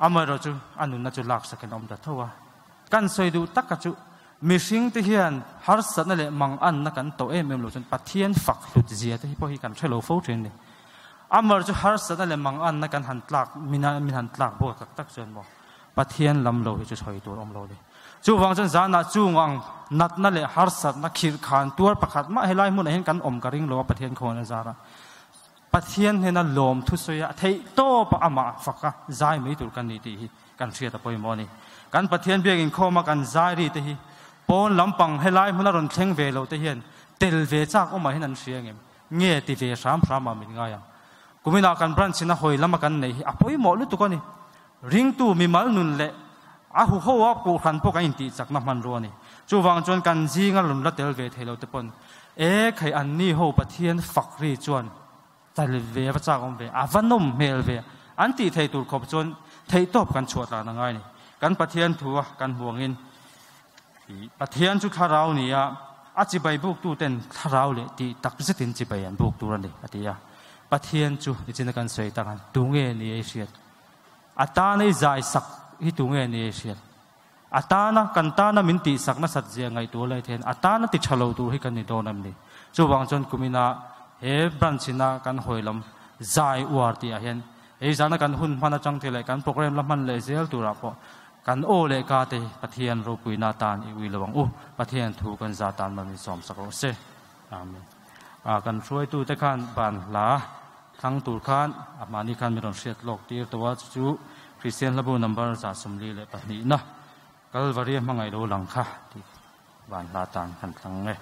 Amaherawh chu a nunna chu laksakin a awm ta tho a. Kan sawi duh taka chu mihring te hian harsatna leh manganna kan tawh em em lo chuan Pathian fak hlut zia te hi pawh hi kan hre lo fo thin a ni. Amor chu harsatna leh manganna kan han tlak min han tlak bawk tak tak chuan maw Pathian lam lo hi chu sawi tur awm lo ni. Chuvang chuan zanah chung ang natna leh harsatna khirh khan tuar pakhat mah helai hmunah hian kan awm ka ring lo a Pathian khawn a zar a. Pathian hnena lawm thusawi a theih tawp a amah fak a zai mai tur kan ni tih hi kan hriat a pawimawh a ni. Kan Pathian biak inkhawm a kan zai ri te hi pawn lampang helai hmuna rawn thleng ve lo te hian tel ve chak awmah hian an hria ngem nge ti ve hram hram ah min ngai ang. Kuminah kan branch in a hawi lama kan neih hi a pawimawh lutuk a ni. Ringtu mimal nun leh a huho a kohhran pawh kan intih chakna hmanrua a ni. Chuvang chuan kan zinga lun la tel ve thei lo te pawn e khai an ni ho Pathian fak ri chuan tel ve va chak awm ve, a va nawm hmel ve an tih thei tur khawp chuan theihtawp kan chhuah tlan a ngai a ni. Kan Pathian thu a kan huangin Pathian chu thlarau ni a, a chibai buktu ten thlarau leh tih tak zetin chibai an buk tur a ni a ti a. Pathian chu nichina kan sawi tak ang tunge ni ei hriat? A tana i zai sak hi tunge ni ei hriat? A tana kan tana min tih sak nasat zia ngaihtuah lai thein a tana ti tha lo tur hi kan ni dawn em ni? Chuvang chuan kumina he branch ina kan hawi lam zai uar tih ah hian hei zana kan hun hman atang te leh kan program la hman leh zel turah pawh kan aw leh ka te Pathian ropuina tan i ui lo ang u. Pathian thu kan za tan man min sawm sak rawh se. Amen. A kan hruaitu te khan ban hla thlang tur khan a mahni khan min rawn hriat lawk tir tawh a, chu chu Kristian hlabu number 142 na Kalvari a hmangaih lo lang kha tih ban hla tan kan thlang e.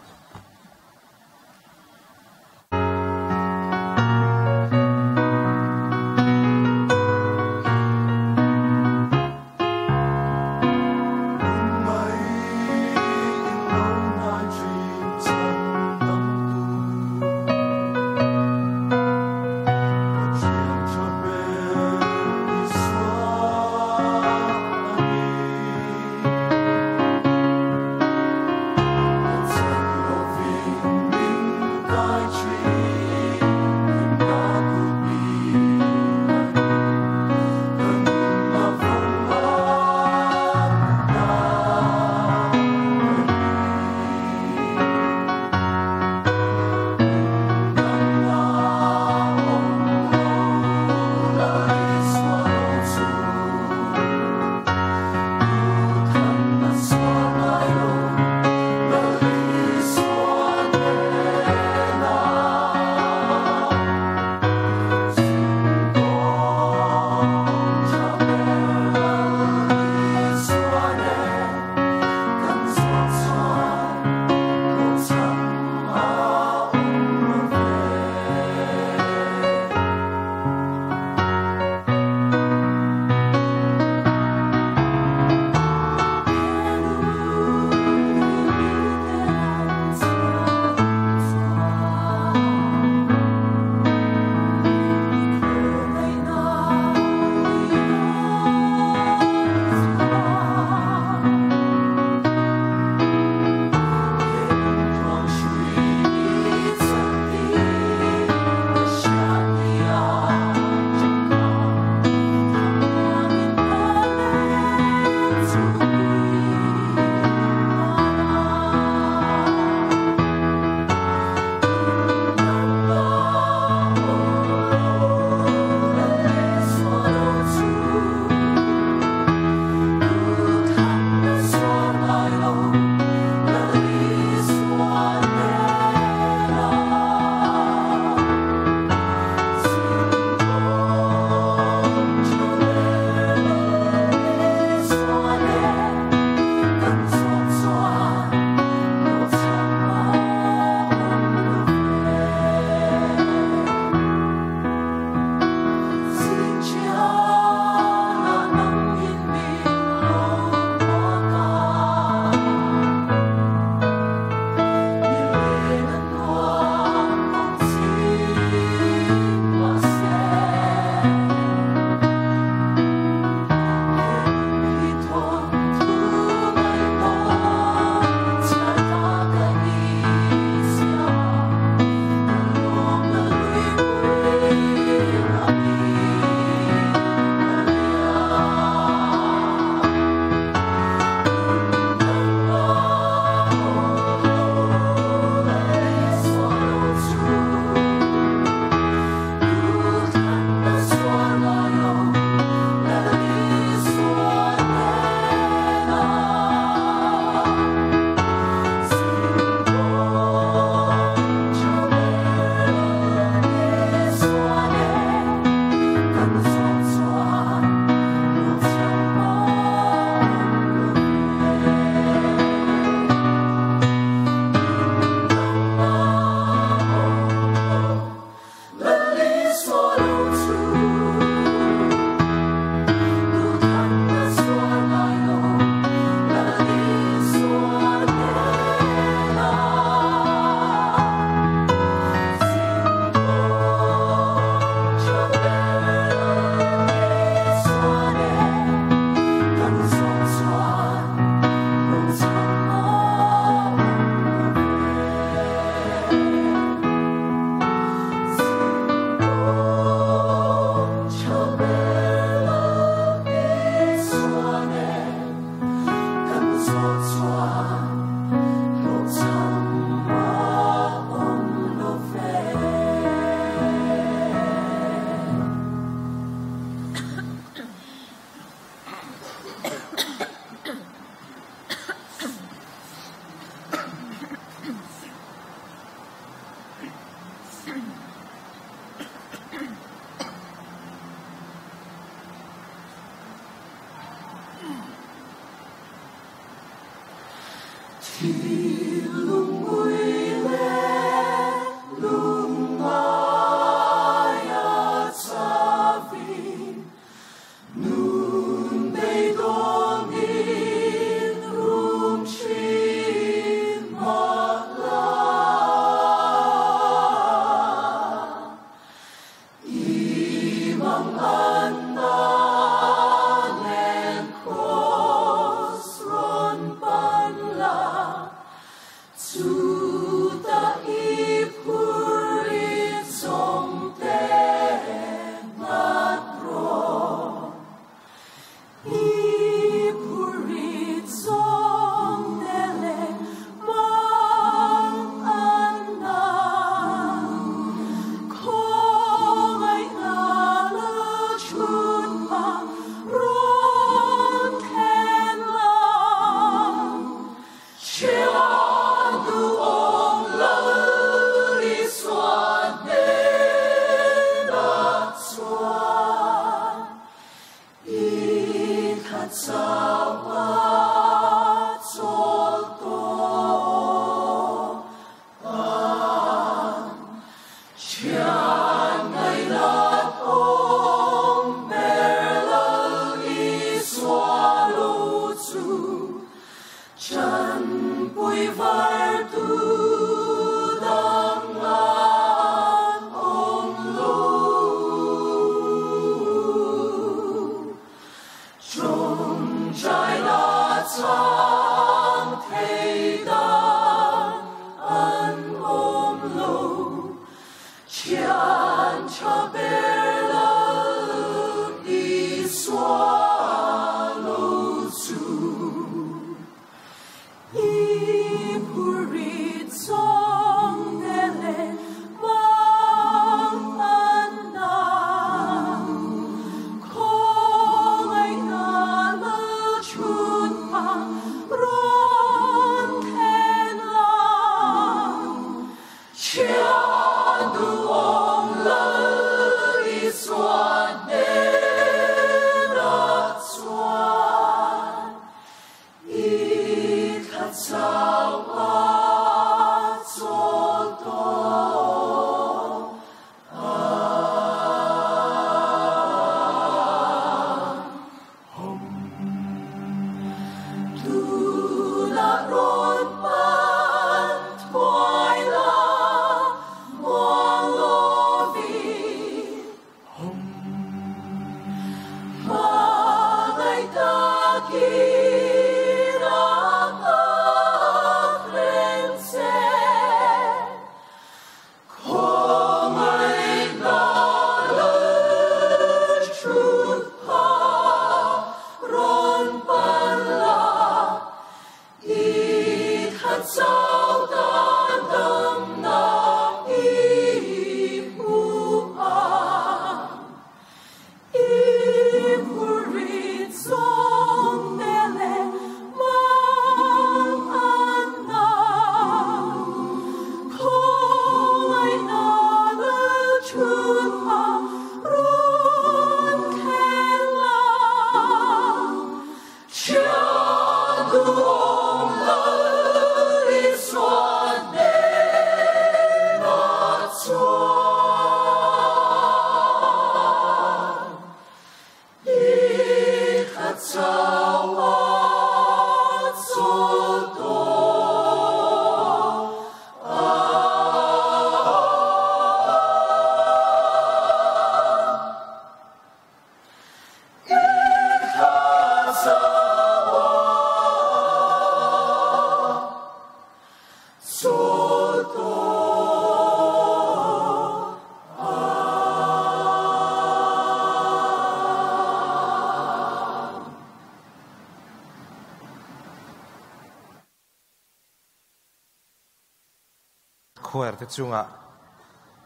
Choir te chunga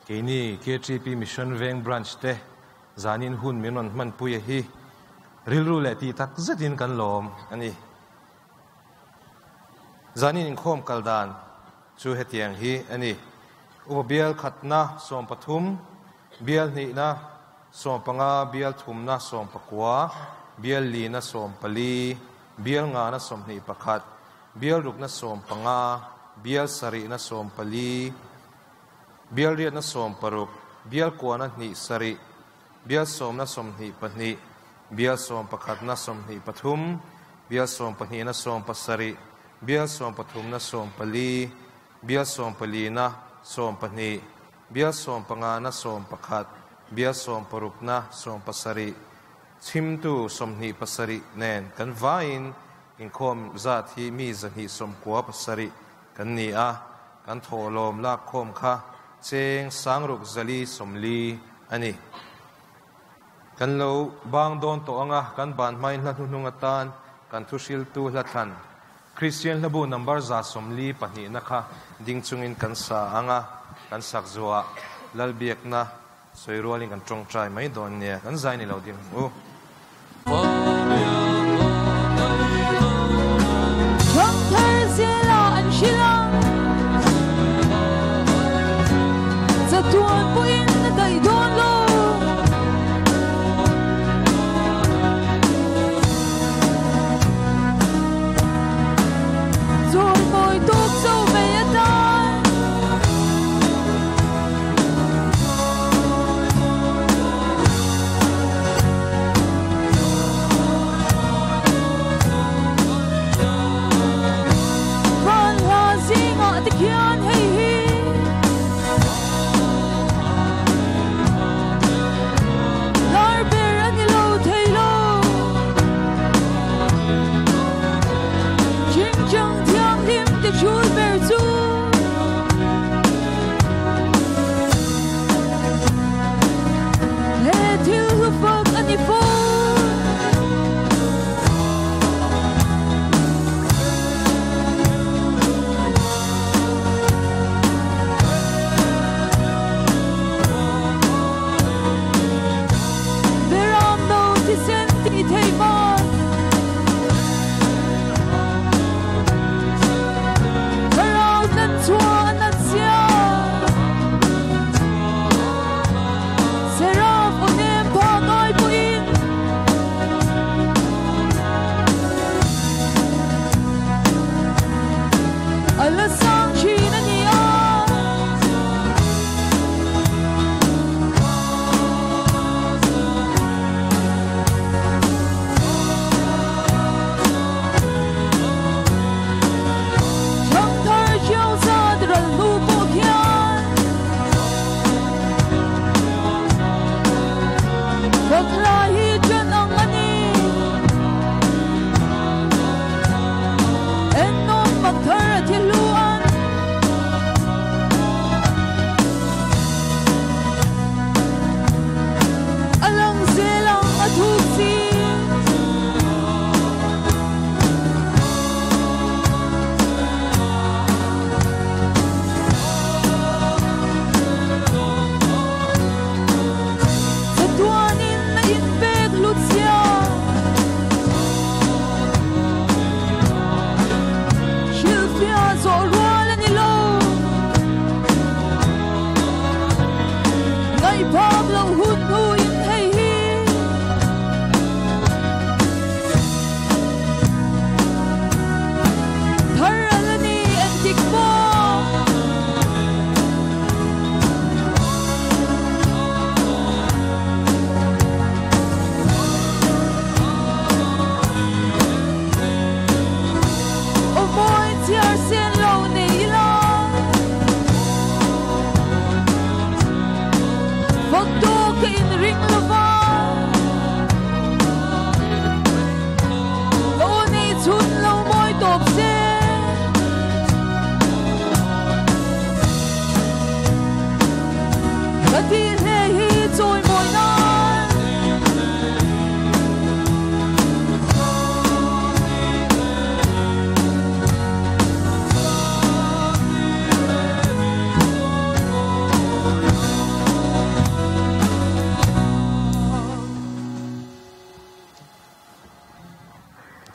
keini KTP Mission Veng Branch te zanin hun min rawn hman pui a hi rilru leh tih tak zetin kan lawm a ni. Zanin inkhawm kal dan chu hetiang hi a ni. Upa bial khatna 13, bial hnihna 15, bial thumna 19, bial lina 14, bial ngana 21, Bial rukna 15, bial sarihna 14, bial riatna 16, bial kuana hnih sarih, bial sawmna 22, bial sawmpakhatna 23, bial sawmpahnihna 17, bial sawmpathumna 14, bial sawmpalina 12, bial sawmpangana 11, bial sawmparukna 17, chhimtu 27 nen kan vain inkhawm zat hi mi 297 kan ni a, kan thawhlawm lak khawm kha cheng 6440 ani. Kan lo bang dawn tawh anga kan ban hmain hla hnuhnung atan kan thu hriltu hla thlan Christian hlabu number 142 na kha ding chungin kan sa anga kan sak zuwa lalbiak na soirualin kan tawng trai mai dawn nia kan zai ni lo ding u.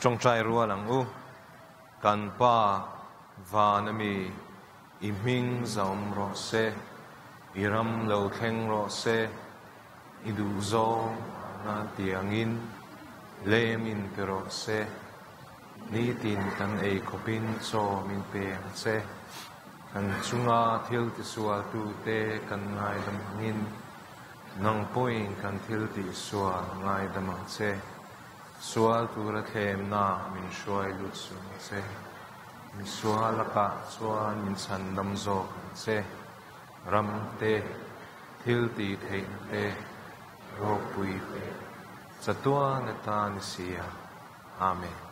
Trong trai rua lang u kan pa vanami iming zaum ro se iram lo thleng ro se idu zo na tiangin lemin pero se Nitin kan ei khawpin chaw min pe ang che. Kan chunga thil tisualtute kan ngaidam angin nang pawhin kan thil tihsual ngaidam ang che. Sual tura thlemna min hruai lut suh ang che. Misual lakah chuan min chhandam zawk ang che. Ram te, thil tih theihna te, ropui te, chatuan atan i si a. Amen.